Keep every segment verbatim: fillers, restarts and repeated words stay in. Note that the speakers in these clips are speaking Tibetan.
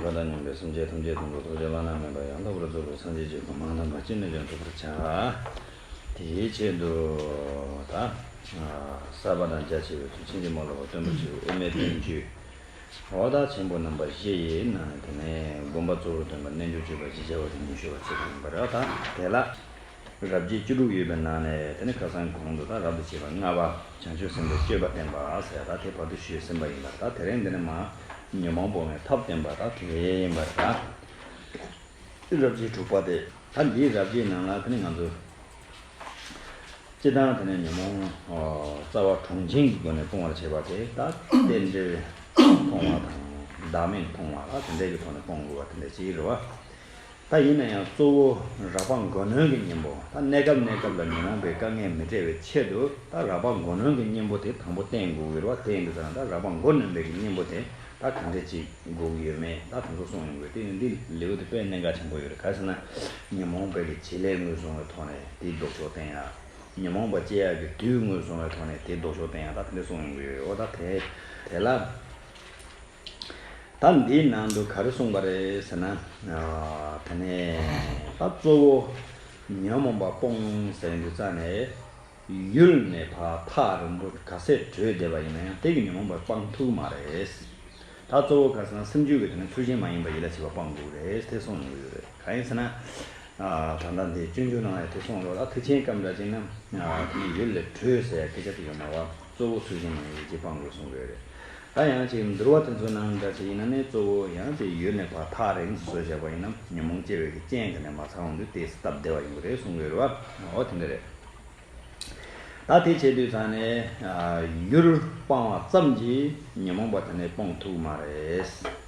བ་དང་མཉམ་པའི་སེམས་ཅན་ཐམས་ཅད་དོན་དུ་ཐུགས་རྗེ་བླ་ན་མེད་པ་ཡང་དག་པར་རྫོགས་པའི་སངས་རྒྱས་ཀྱི་གོ་འཕང་དམ་པ་ཅི་ནས་ཀྱང་ཐོབ་པར་བྱ། དེའི་ཆེད་དུ་ད་གསར་པ་དང་རྒྱ་ཆེ་བའི་མཐུ་ཆེན་གྱི་མ་ལུས་པ་སྟོན་པ་ཆེན་པོ་དབུ་མའི་བསྟན་བཅོས། འོ་ད་ཆེན་པོ་རྣམ་པ་བཞི་ཡི་ནང་ནས་དེ་ནས་དགོངས་པ་གཙོ་བོར་སྟོན་པ་རྣལ་འབྱོར་སྤྱོད་པ་བཞི་བྱ་བ་དེ་ཉི་ཤུ་པ་ཚིག་ཡིན་པ་རེད། ད་དེ་ལ། རབ་བྱེད་བཅུ་དྲུག་ཡོད་པའི་ནང་ནས་དེ་ནི་ཁ་སང་གོང་དུ་ད་རབ་ཏུ་བྱེད་པ་ལྔ་པ་བྱང་ཆུབ་སེམས་དཔའི་སྤྱོད་པ་བསྟན་པ་ཟེར་ཡ་ད་དེ་བར་དུ་ཞུས་ཟིན་པ་ཡིན་པར། ད་དེ་རིང་འདི་ནི་མ་ཉོན་མོངས་སྤོང་བའི་ཐབས་བསྟན་པ་ད་དེ་ཡིན་པར། ད་རབ་བྱེད་དྲུག་པ་དེ་ད་འདིའི་རབ་བྱེད་ནང་ལ་དེ་ནི་ང་ཚོ་སྤྱི་བཏང་དེ་ནི་ཉོན་མོངས་རྩ་བ་གྲོང་ཆེན་གྱི་སྒོ་ནས་སྤོང་བར་བྱེད་པ་དེ་ད་རྟེན་འབྲེལ་མཐོང་བ་དང་བདག་མེད་མཐོང་བ་ལ་དེ་འདྲའི་གི་ཐོག་ནས་སྤོང་དགོས་པ་དེ་འདྲ་ཅིག་རེད་བ། ད་ཡིན་ན་ཡང་གཙོ་བོ་རགས་པ་མགོ་གནོན་གྱི་གཉེན་པོ། ད་གནས་སྐབས་གནས་སྐབས་ལ་ཉོན་མོངས་པའི་དཀའ་ངལ་མི་འཕྲད་པའི་ཆེད་དུ་ད་རགས་པ་མགོ་གནོན་གྱི་གཉེན་པོ་དེ་དང་པོ་བསྟེན་དགོས་ཀྱི་རེད་བ། དེ་ཡིན་དུས་ཙང་ད་རགས་པ་མགོ་གནོན་པའི་གི་གཉེན་པོ་དེ་ད་ག་འདྲ་ཅིག་དགོས་ཀྱི་ཡོད་མེད་ད་དེ་ཚོ་གསུངས་ཡོང་གི་རེད། དེ་ཡིན་འདི་ལེའུ་དེ་དཔེ་གནད་འགག་ཆེན་པོ་ཡོད་རེད། ག་རེ་ཟེར་ན་ཉོན་མོངས་པའི་གི་བྱེད་ལས་ངོས་བཟུང་བའི་ཐོག་ནས་དེའི་ལྡོག་ཕྱོགས་བསྟན་ཡ། ཉོན་མོངས་པ་སྐྱེ་ཡ་གི་དུས་ངོས་བཟུང་བའི་ཐོག་ནས་དེའི་ལྡོག་ཕྱོགས་བསྟན་ཡ་ད་དེ་འདྲ་གསུངས་ཡོང་གི་ཡོད་རེད། འོ་ད་དེ་དེ་ལ། ད་འདིའི་ནང་དུ་ག་རེ་གསུངས་པ་རེད་ཟེར་ན། ཨ། དེ་ནས་ད་གཙོ་བོ་ཉོན་མོངས་པ་སྤོང་ཟེར་དུས་ཙང་ནས་ཡུལ་ནས་ཕར་ཐག་རིང་པོ་ག་ཚད་བགྲོད་བསྡད་པ་ཡིན་ན་ཡང་དེ་གི་ཉོན་མོངས་པ་སྤང་ཐུབ་མ་རེད། ད་གཙོ་བོ་ག་རེ་ཟེར་ན་སེམས་རྒྱུད་ཀྱི་དེ་ནས་ཚུལ་བཞིན་མ་ཡིན་པ་ཡིད་ལ་བྱེད་པ་སྤང་དགོས་རེད་དེ་གསུངས་ཡོང་གི་ཡོད་རེད། གང་ཡིན་ཟེར་ན། ཨ། ད་ལྟ་འདི་སྤྱོད་འཇུག་ནང་ཡང་དེ་གསུངས་འདུག་ད་ཐེག་ཆེན་སྐབས་འདྲ་ཅིག་ན། ཨ། དེ་ནི་ཡུལ་ལས་བགྲོད་ཟེར་ཡ་སྐད་ཆ་དེ་ཡོད་མ་རེད་བ། གཙོ་བོ་ཚུལ་བཞིན་མ་ཡིན་པའི་ཡིད་ཀྱིས་སྤང་དགོས་གསུང་གི་ཡོད་རེད། ད་ཡང་ཅིག་འདུལ་བ་དེ་ཚོའི་ནང་འདྲ་ཅིག་ཡིན་ན་ནི་གཙོ་བོ་ཡང་ཅིག་ཡུལ་ནས་ཕར་ཐག་རིང་དུ་བཟོས་བཞག་པ་ཡིན་ན་ཉོན་མོངས་སྐྱེ་བའི་གི་རྐྱེན་དེ་ནས་མ་ཚང་བ་འདུག་སྟེ་སྟབས་བདེ་བ་ཡིན་དགོས་རེད་གསུང་གི་ཡོད་རེད་བ། འོ་དེ་འདྲ་རེད། ད་དེ་བྱེད་དུས་ཙང་ནས། ཨ། ཡུལ་སྤང་བ་ཙམ་གྱིས་ཉོན་མོངས་པ་དེ་ནས་སྤོང་ཐུབ་མ་རེད།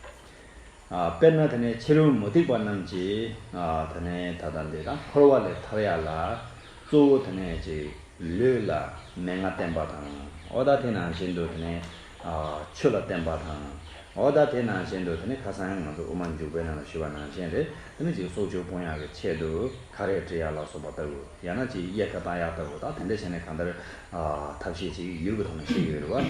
ཨ། དཔེར་ན་དེ་ནས་ཕྱི་རོལ་མུ་སྟེགས་པ་རྣམས་ཀྱིས། ཨ། དེ་ནས་ད་ལྟ་འདི་དང་འཁོར་བ་ལས་ཐར་ཡ་ལ་གཙོ་བོ་དེ་ནས་ཅིག་ལུས་ལ་མན་ངག་བསྟན་པ་དང་། འོ་ད་དེ་ནང་བཞིན་དུ་དེ་ནས། ཨ། ཆོས་ལ་བསྟན་པ་དང་། འོ་ད་དེ་ནང་བཞིན་དུ་དེ་ནས་ཁ་སང་ཡང་ང་ཚོ་དབུ་མ་འཇུག་པའི་ནང་ལ་ཞུས་པ་ནང་བཞིན་རེད། དེ་ནས་ཅིག་སྲོག་གཅོད་སྤོང་ཡག་གི་ཆེད་དུ་ཁ་རས་དཀྲི་ཡ་ལ་སོགས་པ་ལྟ་བུ། ཡང་ན་ཅིག་དབྱེ་ཁ་བཏང་ཡག་ལྟ་བུ། ད་དེ་འདྲ་བྱས་ནས་གང་ལྟར། ཨ། ཐབས་ཤེས་ཅིག་ཡུལ་གྱི་ཐོག་ནས་བྱེད་ཀྱི་ཡོད་རེད་བ།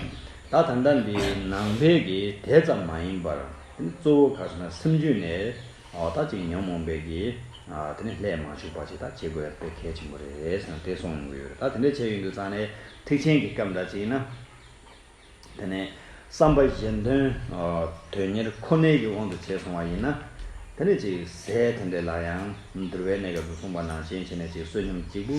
ད་ད་ལྟ་འདི་ནང་པའི་གི་དེ་ཙམ་མ་ཡིན་པར་གཙོ་བོ་ག་རེ་ཟེར་ན་སེམས་རྒྱུད་ནས། ཨ། ད་ཅིག་ཉོན་མོངས་པའི་གི། ཨ། དེ་ནི་ལྷད་མ་ཞུགས་པ་ཅིག་ད་བྱེད་དགོས་ཡ་དཔེ་གལ་ཆེན་པོ་རེད་ཟེར་ན་དེ་གསུངས་ཡོང་གི་ཡོད་རེད། ད་དེ་འདྲ་བྱས་ཡོང་དུས་ཙང་ནས་ཐེག་ཆེན་གྱི་སྐབས་འདྲ་ཅིག་ཡིན་ན། དེ་ནས་བསམ་པ་གཞན་དོན། ཨ། དོན་གཉེར་ཁོ་ནའི་གི་དབང་དུ་བྱས་སོང་བ་ཡིན་ན། དེ་ནས་ཅིག་ཟས་དེ་འདྲ་ལ་ཡང་འདུལ་བའི་གནས་སྐབས་སུ་གསུངས་པ་ནང་བཞིན་བྱས་ནས་ཅིག་བསོད་སྙོམས་གཅིག་པུ་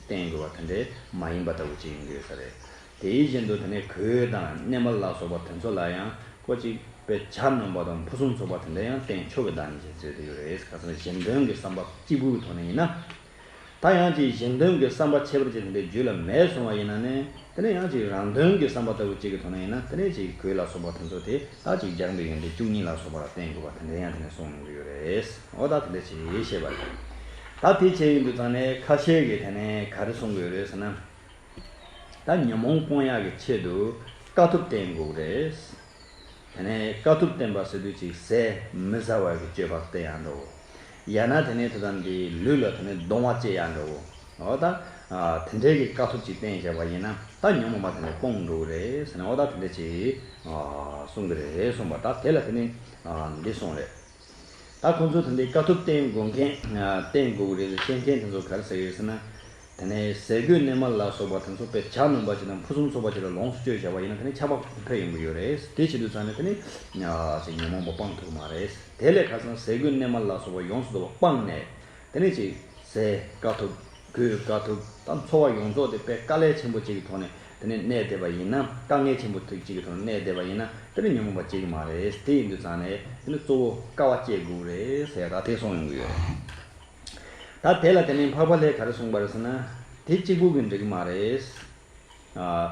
བསྟེན་དགོས་པ་དེ་འདྲ་མ་ཡིན་པ་ལྟ་བུ་ཅིག་ཡིན་དགོས་ས་རེད། དེ་བཞིན་དུ་དེ་ནས་གོས་དང་གནས་མལ་ལ་སོགས་པ་དེ་ཚོ་ལ་ཡང་ཁོ་ཅིག་དཔེ་ཇ་ནོམ་པ་དང་ཕུན་སུམ་ཚོགས་པ་དེ་འདྲ་ཡང་བསྟེན་ཆོག་གི་བདག་ཉིད་ཅེས་བརྩི་གི་ཡོད་རེད། ག་ཟེར་ན་གཞན་དོན་གྱི་བསམ་པ་གཅིག་པུའི་ཐོག་ནས་ཡིན་ན། ད་ཡང་ཅིག་གཞན་དོན་གྱི་བསམ་པ་ཁྱད་པར་ཅན་དེ་འདྲའི་རྒྱུད་ལ་མེད་སོང་བ་ཡིན་ན་ནི། དེ་ནས་ཡང་ཅིག་རང་དོན་གྱི་བསམ་པ་ལྟ་བུ་གཅིག་གི་ཐོག་ནས་ཡིན་ན། དེ་ནས་ཅིག་གོས་ལ་སོགས་པ་དེ་ཚོ་དེ་ད་ཅིག་སྦྱངས་པའི་ཡོན་ཏན་བཅུ་གཉིས་ལ་སོགས་པ་ལ་བརྟེན་དགོས་པ་དེ་འདྲ་ཡང་དེ་ནས་གསུངས་ཡོང་གི་ཡོད་རེད། འོ་ད་དེ་འདྲ་ཅིག་བཤད་པ་རེད། ད་དེ་བྱས་ཡོང་དུས་ཙང་ནས་ཁ་ཤས་ཀྱིས་དེ་ནས་ག་རེ་གསུང་གི་ཡོད་རེད་ཟེར་ན། ད་ཉོན་མོངས་སྤོང་ཡག་གི་ཆེད་དུ་དཀའ་ཐུབ་བསྟེན་དགོས་རེད། དེ་ནས་དཀའ་ཐུབ་བསྟེན་པ་ཟེར་དུས་ཅིག་ཟས་མི་ཟ་བ་གི་སྤྱོད་པ་བསྟེན་ཡག་འདྲ་བོ། ཡང་ན་དེ་ནས་དེ་དང་འདི་ལུས་ལ་དེ་ནས་གདུང་བ་སྐྱེ་ཡག་འདྲ་བོ། འོ་ད། ཨ། དེ་འདྲའི་གི་དཀའ་ཐུབ་ཅིག་བསྟེན་བྱས་པ་ཡིན་ན་ད་ཉོན་མོངས་པ་དེ་ནས་སྤོང་འགྲོ་གི་རེད་ཟེར་ན། འོ་ད་དེ་འདྲ་ཅིག་ཨ། གསུང་གི་རེད་གསུངས་པ། ད་དེ་ལ་དེ་ནས། ཨ། འདི་གསུངས་རེད། ད་ཁོང་ཚོ་དེ་འདྲའི་དཀའ་ཐུབ་བསྟེན་དགོས་མཁན། ཨ། བསྟེན་དགོས་ཀྱི་རེད་ཟེར་བཤད་མཁན་དེ་ཚོ་ག་རེ་ཟེར་གྱི་ཡོད་ཟེར་ན། དེ་ནས་ཟས་གོས་གནས་མལ་ལ་སོགས་པ་དེ་ཚོ་དཔེ་ཇ་ནོམ་པ་ཅིག་དང་ཕུན་སུམ་ཚོགས་པ་ཅིག་ལ་ལོངས་སུ་སྤྱོད་བྱས་པ་ཡིན་ན་དེ་ནས་ཆགས་པ་འཕེལ་ཡོང་གི་ཡོད་རེད། དེ་བྱེད་དུས་ཙང་ནས་དེ་ནས་ཨ་ཅིག་ཉོན་མོངས་པ་སྤང་ཐུབ་མ་རེད། དེ་ལས་ཁ་སང་ཟས་གོས་གནས་མལ་ལ་སོགས་པ་ཡོངས་སུ་རྫོགས་པ་སྤངས་ནས་དེ་ནས་ཅིག་ཟས་དཀའ་ཐུབ། གོས་དཀའ་ཐུབ་དང་འཚོ་བ་ཡོངས་རྫོགས་དེ་དཔེ་དཀའ་ལས་ཆེན་པོ་ཅིག་གི་ཐོག་ནས་དེ་ནས་གནས་བསྡད་པ་ཡིན་ན། དཀའ་ངལ་ཆེན་པོ་ཅིག་གི་ཐོག་ནས་གནས་བསྡད་པ་ཡིན་ན་དེ་ནས་ཉོན་མོངས་པ་སྐྱེ་གི་མ་རེད། དེ་ཡིན་དུས་ཙང་ནས་དེ་ནས་གཙོ་བོ་དཀའ་བ་སྤྱད་དགོས་རེད་ཟེར་ཡ་ད་དེ་གསུངས་ཡོང་གི་ཡོད་རེད། ད་དེ་ལ་དེ་ནས་འཕགས་པ་ལྷས་ག་རེ་གསུངས་པ་རེད་ཟེར་ན། དེ་གཅིག་པུ་གིས་འགྲིག་གི་མ་རེད། ཨ།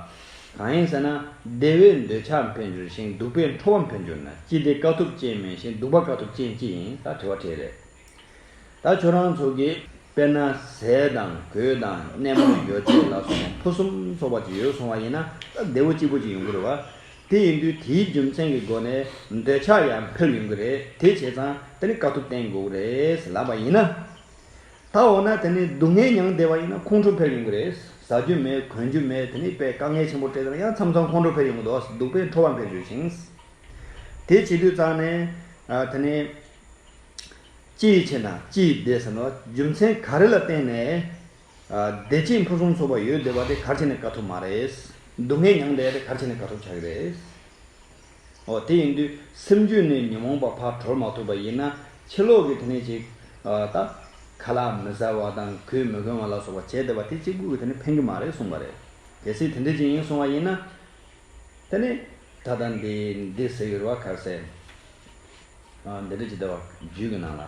གང་ཡིན་ཟེར་ན། བདེ་བས་འདོད་ཆགས་འཕེལ་འགྱུར་ཞིང་། སྡུག་པས་ཁྲོ་བ་འཕེལ་འགྱུར་ན། ཅི་སྟེ་དཀའ་ཐུབ་སྤྱད་མིན་ཞིང་། སྡུག་པ་དཀའ་ཐུབ་སྤྱད་ཅི་ཡིན། ད་དྲི་བ་དྲིས་རེད། ད་ཁྱོད་རང་ཚོ་གིས་དཔེར་ན་ཟས་དང་གོས་དང་གནས་མལ་ཡོ་བྱད་ལ་སོགས་པ་ཕུན་སུམ་ཚོགས་པ་ཅིག་ཡོད་སོང་བ་ཡིན་ན་ད་བདེ་བོ་སྐྱིད་པོ་ཅིག་ཡོང་གི་རེད་བ། དེ་ཡིན་དུས་དེའི་རྒྱུ་མཚན་གྱི་སྒོ་ནས་འདོད་ཆགས་ཡང་འཕེལ་ཡོང་གི་རེད། དེ་བྱས་ཙང་དེ་ནི་དཀའ་ཐུབ་བསྟེན་དགོས་ཀྱི་རེད་ཟེར་ལབ་པ་ཡིན་ན། ད་འོ་ན་དེ་ནི་སྡུག་བསྔལ་མྱངས་བསྡད་པ་ཡིན་ན་ཁོང་ཁྲོ་འཕེལ་ཡོང་གི་རེད། ཟ་རྒྱུ་མེད་གོན་རྒྱུ་མེད་དེ་ནི་དཔེ་དཀའ་ངལ་ཆེན་པོ་འཕྲད་ཙང་ཡང་མཚམས་མཚམས་ཁོང་ཁྲོ་འཕེལ་ཡོང་གི་འདུག་སྡུག་པས་ཁྲོ་བ་འཕེལ་འགྱུར་ཞིང་། དེ་བྱེད་དུས་ཙང་ནས། ཨ་དེ་ནས་ཅིའི་ཕྱིར་ན་ཅིའི་དེ་ཟེར་ན་རྒྱུ་མཚན་ག་རེ་ལ་བརྟེན་ནས་ཨ་བདེ་སྐྱིད་ཕུན་སུམ་ཚོགས་པ་ཡོད་བསྡད་པ་དེ་ག་རེ་བྱས་ནས་དཀའ་ཐུབ་མ་རེད། སྡུག་བསྔལ་མྱངས་བསྡད་ཡ་དེ་ག་རེ་བྱས་ནས་དཀའ་ཐུབ་ཆགས་ཀྱི་རེད། འོ་དེ་ཡིན་དུས་སེམས་རྒྱུད་ནས་ཉོན་མོངས་པ་ཕར་གྲོལ་མ་ཐུབ་པ་ཡིན་ན་ཕྱི་ལོགས་ཀྱི་དེ་ནས་ཅིག་ཨ་ད་ཁ་ལག་མི་ཟ་བ་དང་གོས་མི་གོན་པ་ལ་སོགས་པ་བྱས་བསྡད་པ་དེ་གཅིག་པུས་དེ་ནས་ཕན་གྱི་མ་རེད་གསུངས་པ་རེད། གལ་སྲིད་དེ་འདྲ་ཅིག་ཡིན་གསུངས་པ་ཡིན་ན། དེ་ནས་ད་ལྟ་འདི་འདི་ཟེར་གྱི་རེད་བ་ག་རེ་ཟེར། ཨ་འདི་འདྲ་ཅིག་འདུག་བ་རྒྱུད་ཀྱི་ནང་ལ།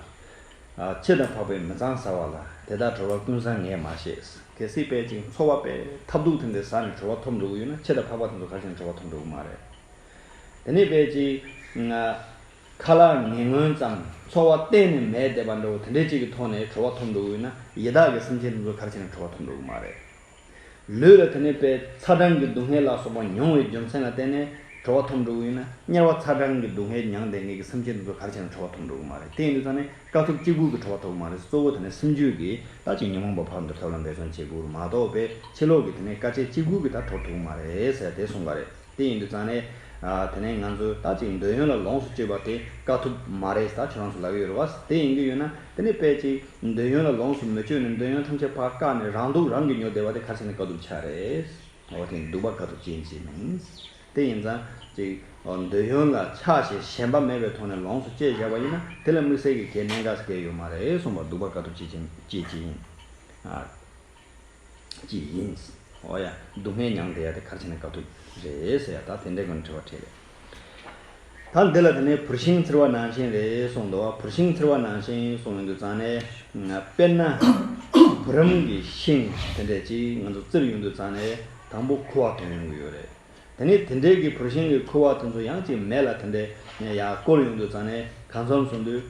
ཨ་འཆི་དང་འཕགས་པའི་མི་ཚངས་བསགས་པ་ལ། དེ་དག་གྲོལ་བ་ཀུན་བཟང་ངས་མ་ཤེས། གལ་སྲིད་དཔེ་ཅིག་འཚོ་བ་དཔེ་ཐབས་སྡུག་དེ་འདྲ་ཟ་ནས་གྲོལ་བ་ཐོབ་འགྲོ་གི་ཡོད་ན་འཆི་དང་འཕགས་པ་དེ་ཚོ་ག་རེ་བྱས་ནས་གྲོལ་བ་ཐོབ་འགྲོ་གི་མ་རེད། དེ་ནས་དཔེ་ཅིག་ང་ཁ་ལག་ངན་ངོན་ཙམ་འཚོ་བ་གཏན་ནས་མེད་བསྡད་པ་འདྲ་བོ་དེ་འདྲའི་ཅིག་གི་ཐོག་ནས་གྲོལ་བ་ཐོབ་འགྲོ་གི་ཡོད་ན་ཡི་དྭགས་ཀྱི་སེམས་ཅན་དེ་ཚོ་ག་རེ་བྱས་ནས་གྲོལ་བ་ཐོབ་འགྲོ་གི་མ་རེད། ལུས་ལ་དེ་ནས་དཔེ་ཚ་གྲང་གི་སྡུག་བསྔལ་ལ་སོགས་པ་མྱོང་བའི་རྒྱུ་མཚན་ལ་བརྟེན་ནས་གྲོལ་བ་ཐོབ་འགྲོ་གི་ཡོད་ན་དམྱལ་བ་ཚ་གྲང་གི་སྡུག་བསྔལ་མྱངས་བསྡད་མཁན་གྱི་སེམས་ཅན་དེ་ཚོ་ག་རེ་བྱས་ནས་གྲོལ་བ་ཐོབ་འགྲོ་གི་མ་རེད། དེ་ཡིན་དུས་ཙང་ནས་དཀའ་ཐུབ་གཅིག་པུས་ཀྱིས་གྲོལ་བ་ཐོབ་ཀྱི་མ་རེད། གཙོ་བོ་དེ་ནས་སེམས་རྒྱུད་ཀྱི་ད་ཅིག་ཉོན་མོངས་པ་ཕར་འདུལ་ཐབས་ལ་འབད་བརྩོན་བྱེད་དགོས་རེད་མ་གཏོགས་དཔེ་ཕྱི་ལོགས་ཀྱི་དེ་ནས་དཀའ་སྤྱད་གཅིག་པུས་ཀྱིས་ད་གྲོལ་ཐུབ་ཀྱི་མ་རེད་ཟེར་དེ་གསུངས་པ་རེད། དེ་ཡིན་དུས་ཙང་ནས། ཨ་དེ་ནས་ང་ཚོས་ད་ཅིག་འདོད་ཡོན་ལ་ལོངས་སུ་སྤྱོད་པ་དེ་དཀའ་ཐུབ་མ་རེད་ད་ཁྱོད་རང་ཚོ་ལབ་ཡོད་རེད་བ། དེ་ཡིན་གྱི་ཡོད་ན་དེ་ནས་དཔེ་ཅིག་འདོད་ཡོན་ལ་ལོངས་སུ་མི་སྤྱོད་ནས་འདོད་ཡོན་ཐམས་ཅད་ཕར་བཀག་ནས་རང་སྡུག་རང་གིས་ཉོ་བསྡད་པ་དེ་ག་རེ་བྱས་ནས་དཀའ་ཐུབ་ཆགས་རེད། འོ་དེ་སྡིག་པ་དཀའ་ཐུབ་ཅན་ཅིག་མིན། དེ་ཡིན་ཙང་ཅིག་འདོད་ཡོན་ལ་ཆགས་ཞེན་ཞེན་པ་མེད་པའི་ཐོག་ནས་ལོངས་སུ་སྤྱད་བཞག་པ་ཡིན་ན་དེ་ལ་དམིགས་བསལ་གྱི་གལ་གནད་འགག་ཟེར་གྱི་ཡོད་མ་རེད་གསུངས་པ་སྡིག་པ་དཀའ་ཐུབ་ཅན་ཅིག་ཡིན། ཨ། ཅིག་ཡིན། འོ་ཡ། སྡུག་བསྔལ་མྱངས་བསྡད་ཡ་དེ་ག་རེ་བྱས་ནས་དཀའ་ཐུབ་རེད་ཟེར་ཡ་ད་དེ་འདྲའི་སྒོ་ནས་དྲི་བ་དྲིས་རེད། ད་འདི་ལ་དེ་ནས་བུར་ཤིང་འཚིར་བ་ནང་བཞིན་རེད་གསུངས་འདུག་བ། བུར་ཤིང་འཚིར་བ་ནང་བཞིན་གསུངས་ཡོང་དུས་ཙང་ནས། དཔེར་ན། བུ་རམ་གྱི་ཤིང་དེ་འདྲས་ཅིག་ང་ཚོ་བཙིར་ཡོང་དུས་ཙང་ནས་དང་པོ་ཁུ་བ་ཐོན་ཡོང་གི་ཡོད་རེད། དེ་ནས་དེ་འདྲའི་གི་བུར་ཤིང་གི་ཁུ་བ་དེ་ཚོ་ཡང་ཅིག་མེ་ལ་དེ་འདྲས་ནས་ཡར་བསྐོལ་ཡོང་དུས་ཙང་ནས་གང་འཚམ་སོང་དུས་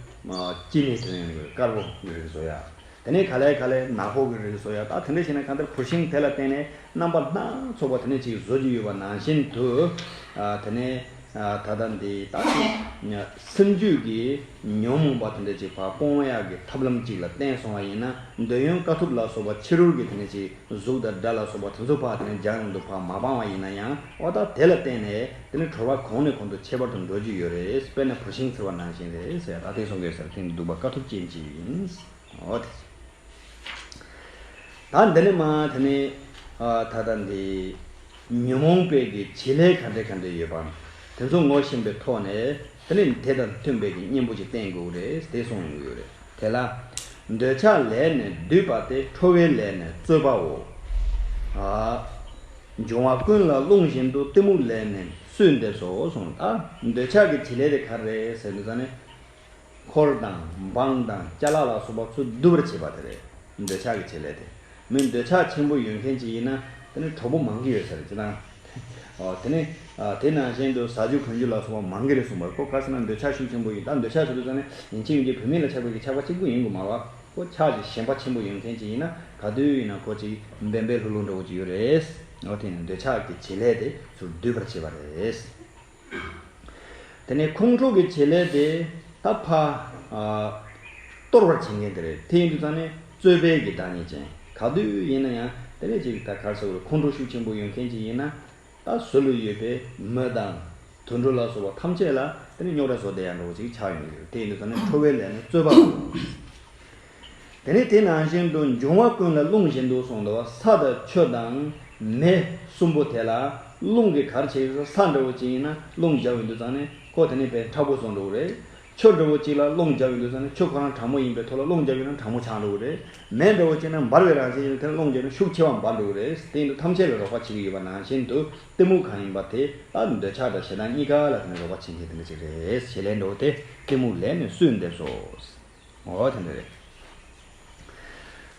ཅི་ནས་ཐོན་ཡོང་གི་དཀར་པོ་གི་རིགས་བཟོ་ཡ། དེ་ནས་ག་ལེ་ག་ལེ་ནག་པོ་གི་རིགས་བཟོ་ཡ། ད་དེ་འདྲས་བྱས་ན་གང་ལྟར་བུར་ཤིང་དེ་ལ་བརྟེན་ནས་རྣམ་པ་སྣ་ཚོགས་པ་དེ་འདྲས་ཅིག་བཟོ་རྒྱུ་ཡོད་པ་ནང་བཞིན་དུ། དེ་ནས་ད་ལྟ་འདི་ད་སེམས་རྒྱུད་ཀྱི་ཉོན་མོངས་པ་དེ་འདྲས་ཅིག་ཕར་སྤོང་ཡག་གི་ཐབས་ལམ་ཅིག་ལ་བརྟེན་སོང་བ་ཡིན་ན་འདོད་ཡོན་དཀའ་ཐུབ་ལ་སོགས་པ་ཕྱི་རོལ་གྱི་དེ་འདྲས་ཅིག་གཟུགས་དང་སྒྲ་ལ་སོགས་པ་དེ་ཚོ་ཕར་དེ་ནས་སྦྱང་ཡོང་དུས་ཕར་མ་སྤངས་པ་ཡིན་ན་ཡང་འོ་ད་དེ་ལ་བརྟེན་ནས་དེ་ནས་གྲོལ་བ་གོང་ནས་གོང་དུ་ཁྱད་པར་དུ་འགྲོ་རྒྱུ་ཡོད་རེད། དཔེར་ན་བུར་ཤིང་འཚིར་བ་ནང་བཞིན་རེད་ཟེར་ད་དེ་གསུང་གི་ཡོད་ཟེར། དེ་ནི་སྡིག་པ་དཀའ་ཐུབ་ཅན་ཅིག་ཡིན། འོ་དེ། ད་འདི་ནས་མ་དེ་ནས་ད་ལྟ་འདི་ཉོན་མོངས་པའི་གི་བྱེད་ལས་ག་འདྲ་ག་འདྲ་ཡོད་པ་དེ་ཚོ་ངོ་ཤེས་པའི་ཐོག་ནས་དེ་ནས་དེ་དང་མཐུན་པའི་གི་གཉེན་པོ་ཅིག་བསྟེན་དགོས་རེད་དེ་གསུངས་ཡོང་གི་ཡོད་རེད། དེ་ལ། འདོད་ཆགས་ལས་ནི་འདུས་པ་སྟེ། ཁྲོ་བའི་ལས་ནི་རྩོད་པའོ། ཨ། འབྱུང་བ་ཀུན་ལ་རླུང་བཞིན་དུ། གཏི་མུག་ལས་ནི་གསོས་འདེབས་སོ་གསུངས། ད་འདོད་ཆགས་ཀྱི་བྱེད་ལས་དེ་ག་རེ་རེད་ཟེར་དུས་ཙང་ནས། འཁོར་དང་འབངས་དང་ཅ་ལག་ལ་སོགས་པ་ཚུར་སྡུད་པར་བྱེད་པ་དེ་རེད། འདོད་ཆགས་ཀྱི་བྱེད་ལས་དེ། མི་འདོད་ཆགས་ཆེན་པོ་ཡོད་མཁན་ཅིག་ཡིན་ན་དེ་ནི་གྲོགས་པོ་མང་གི་ཡོད་ས་རེད་ཅེ་ན། ཨོ་དེ་ནི་ཨ་དེ་ནང་བཞིན་དུ་ཟ་རྒྱུ་གོན་རྒྱུ་ལ་སོགས་པ་མང་གི་རེད་གསུངས་པ་རེད། ཁོ་ག་ཟེར་ན་འདོད་ཆགས་ཤུགས་ཆེན་པོ་ཡིན། ད་འདོད་ཆགས་ཟེར་དུས་ཙང་ནས་ཡིན་གཅིག་མིན་གཅིག་བུད་མེད་ལ་ཆགས་པའི་གི་ཆགས་པ་གཅིག་པུ་ཡིན་དགོས་མ་རེད་བ། ཁོ་ཆགས་ཀྱི་ཞེན་པ་ཆེན་པོ་ཡོད་མཁན་ཅིག་ཡིན་ན་ག་དུས་ཡིན་ན་ཁོ་ཅིག་འབེན་པའི་ལྷུག་ལྷུག་འདྲ་བོ་ཅིག་ཡོད་རེད། ཨོ་དེ་ནི་འདོད་ཆགས་ཀྱི་བྱེད་ལས་དེ་ཚུར་སྡུད་པར་བྱེད་པ་རེད། དེ་ནས་ཁོང་ཁྲོ་གི་བྱེད་ལས་དེ་ད་ཕར་ཨ་གཏོར་བར་བྱེད་མཁན་དེ་རེད། དེ་ཡིན་དུས་ཙང་ནས་རྩོད་པའི་གི་བདག་ཉིད་ཅན། ག་དུས་ཡིན་ན་ཡང་དེ་ནས་ཅིག་ད་ག་རེ་ཟེར་དགོས་རེད། ཁོང་ཁྲོ་ཤུགས་ཆེན་པོ་ཡོད་མཁན་ཅིག་ཡིན་ན་ད་ཟུར་ལ་ཡོད་པའི་མི་དང་དུད་འགྲོ་ལ་སོགས་པ་ཐམས་ཅད་ལ་དེ་ནས་རྙོག་དྲ་བཟོ་བསྡད་ཡ་འདྲ་བོ་ཅིག་ཆགས་ཡོང་གི་ཡོད། དེ་ཡིན་དུས་ཙང་ནས་ཁྲོ་བའི་ལས་ནི་རྩོད་པའོ། དེ་ནས་དེ་ནང་བཞིན་དུ་འབྱུང་བ་ཀུན་ལ་རླུང་བཞིན་དུ་གསུངས་འདུག་བ། ས་དང་ཆུ་དང་མེ་གསུམ་པོ་དེ་ལ་རླུང་གིས་ག་རེ་བྱེད་ཀྱི་རེད། ས་འདྲ་བོ་ཅིག་ཡིན་ན་རླུང་རྒྱབ་ཡོང་དུས་ཙང་ནས་ཁོ་དེ་ནས་དཔེ་མཁྲེགས་པོ་བཟོ་འགྲོ་གི་རེད། ཆུ་འདྲ་བོ་ཅིག་ལ་རླུང་རྒྱབ་ཡོང་དུས་ཙང་ནས་ཆུ་ཁོ་རང་གྲང་མོ་ཡིན་པའི་ཐོག་ལ་རླུང་རྒྱབ་ཡོང་ན་གྲང་མོ་ཆགས་འགྲོ་གི་རེད། མེ་འདྲ་བོ་ཅིག་ན་འབར་བའི་རང་བཞིན་ཡིན་དུས་རླུང་རྒྱབ་ན་ཤུགས་ཆེ་བ་འབར་འགྲོ་གི་རེད། དེ་ཡིན་དུས་ཐམས་ཅད་ལ་རོགས་པ་བྱེད་ཀྱི་ཡོད་པ་ནང་བཞིན་དུ་གཏི་མུག་གང་ཡིན་པ་དེ་ད་འདོད་ཆགས་དང་ཞེ་སྡང་གཉིས་ཀ་ལ་དེ་ནས་རོགས་པ་བྱེད་མཁན་དེ་འདྲ་ཅིག་རེད། བྱེད་ལས་འགྲོ་སྟེ་གཏི་མུག་ལས་ནི་གསོས་འདེབས་སོ། འོ་དེ་འདྲ་རེད།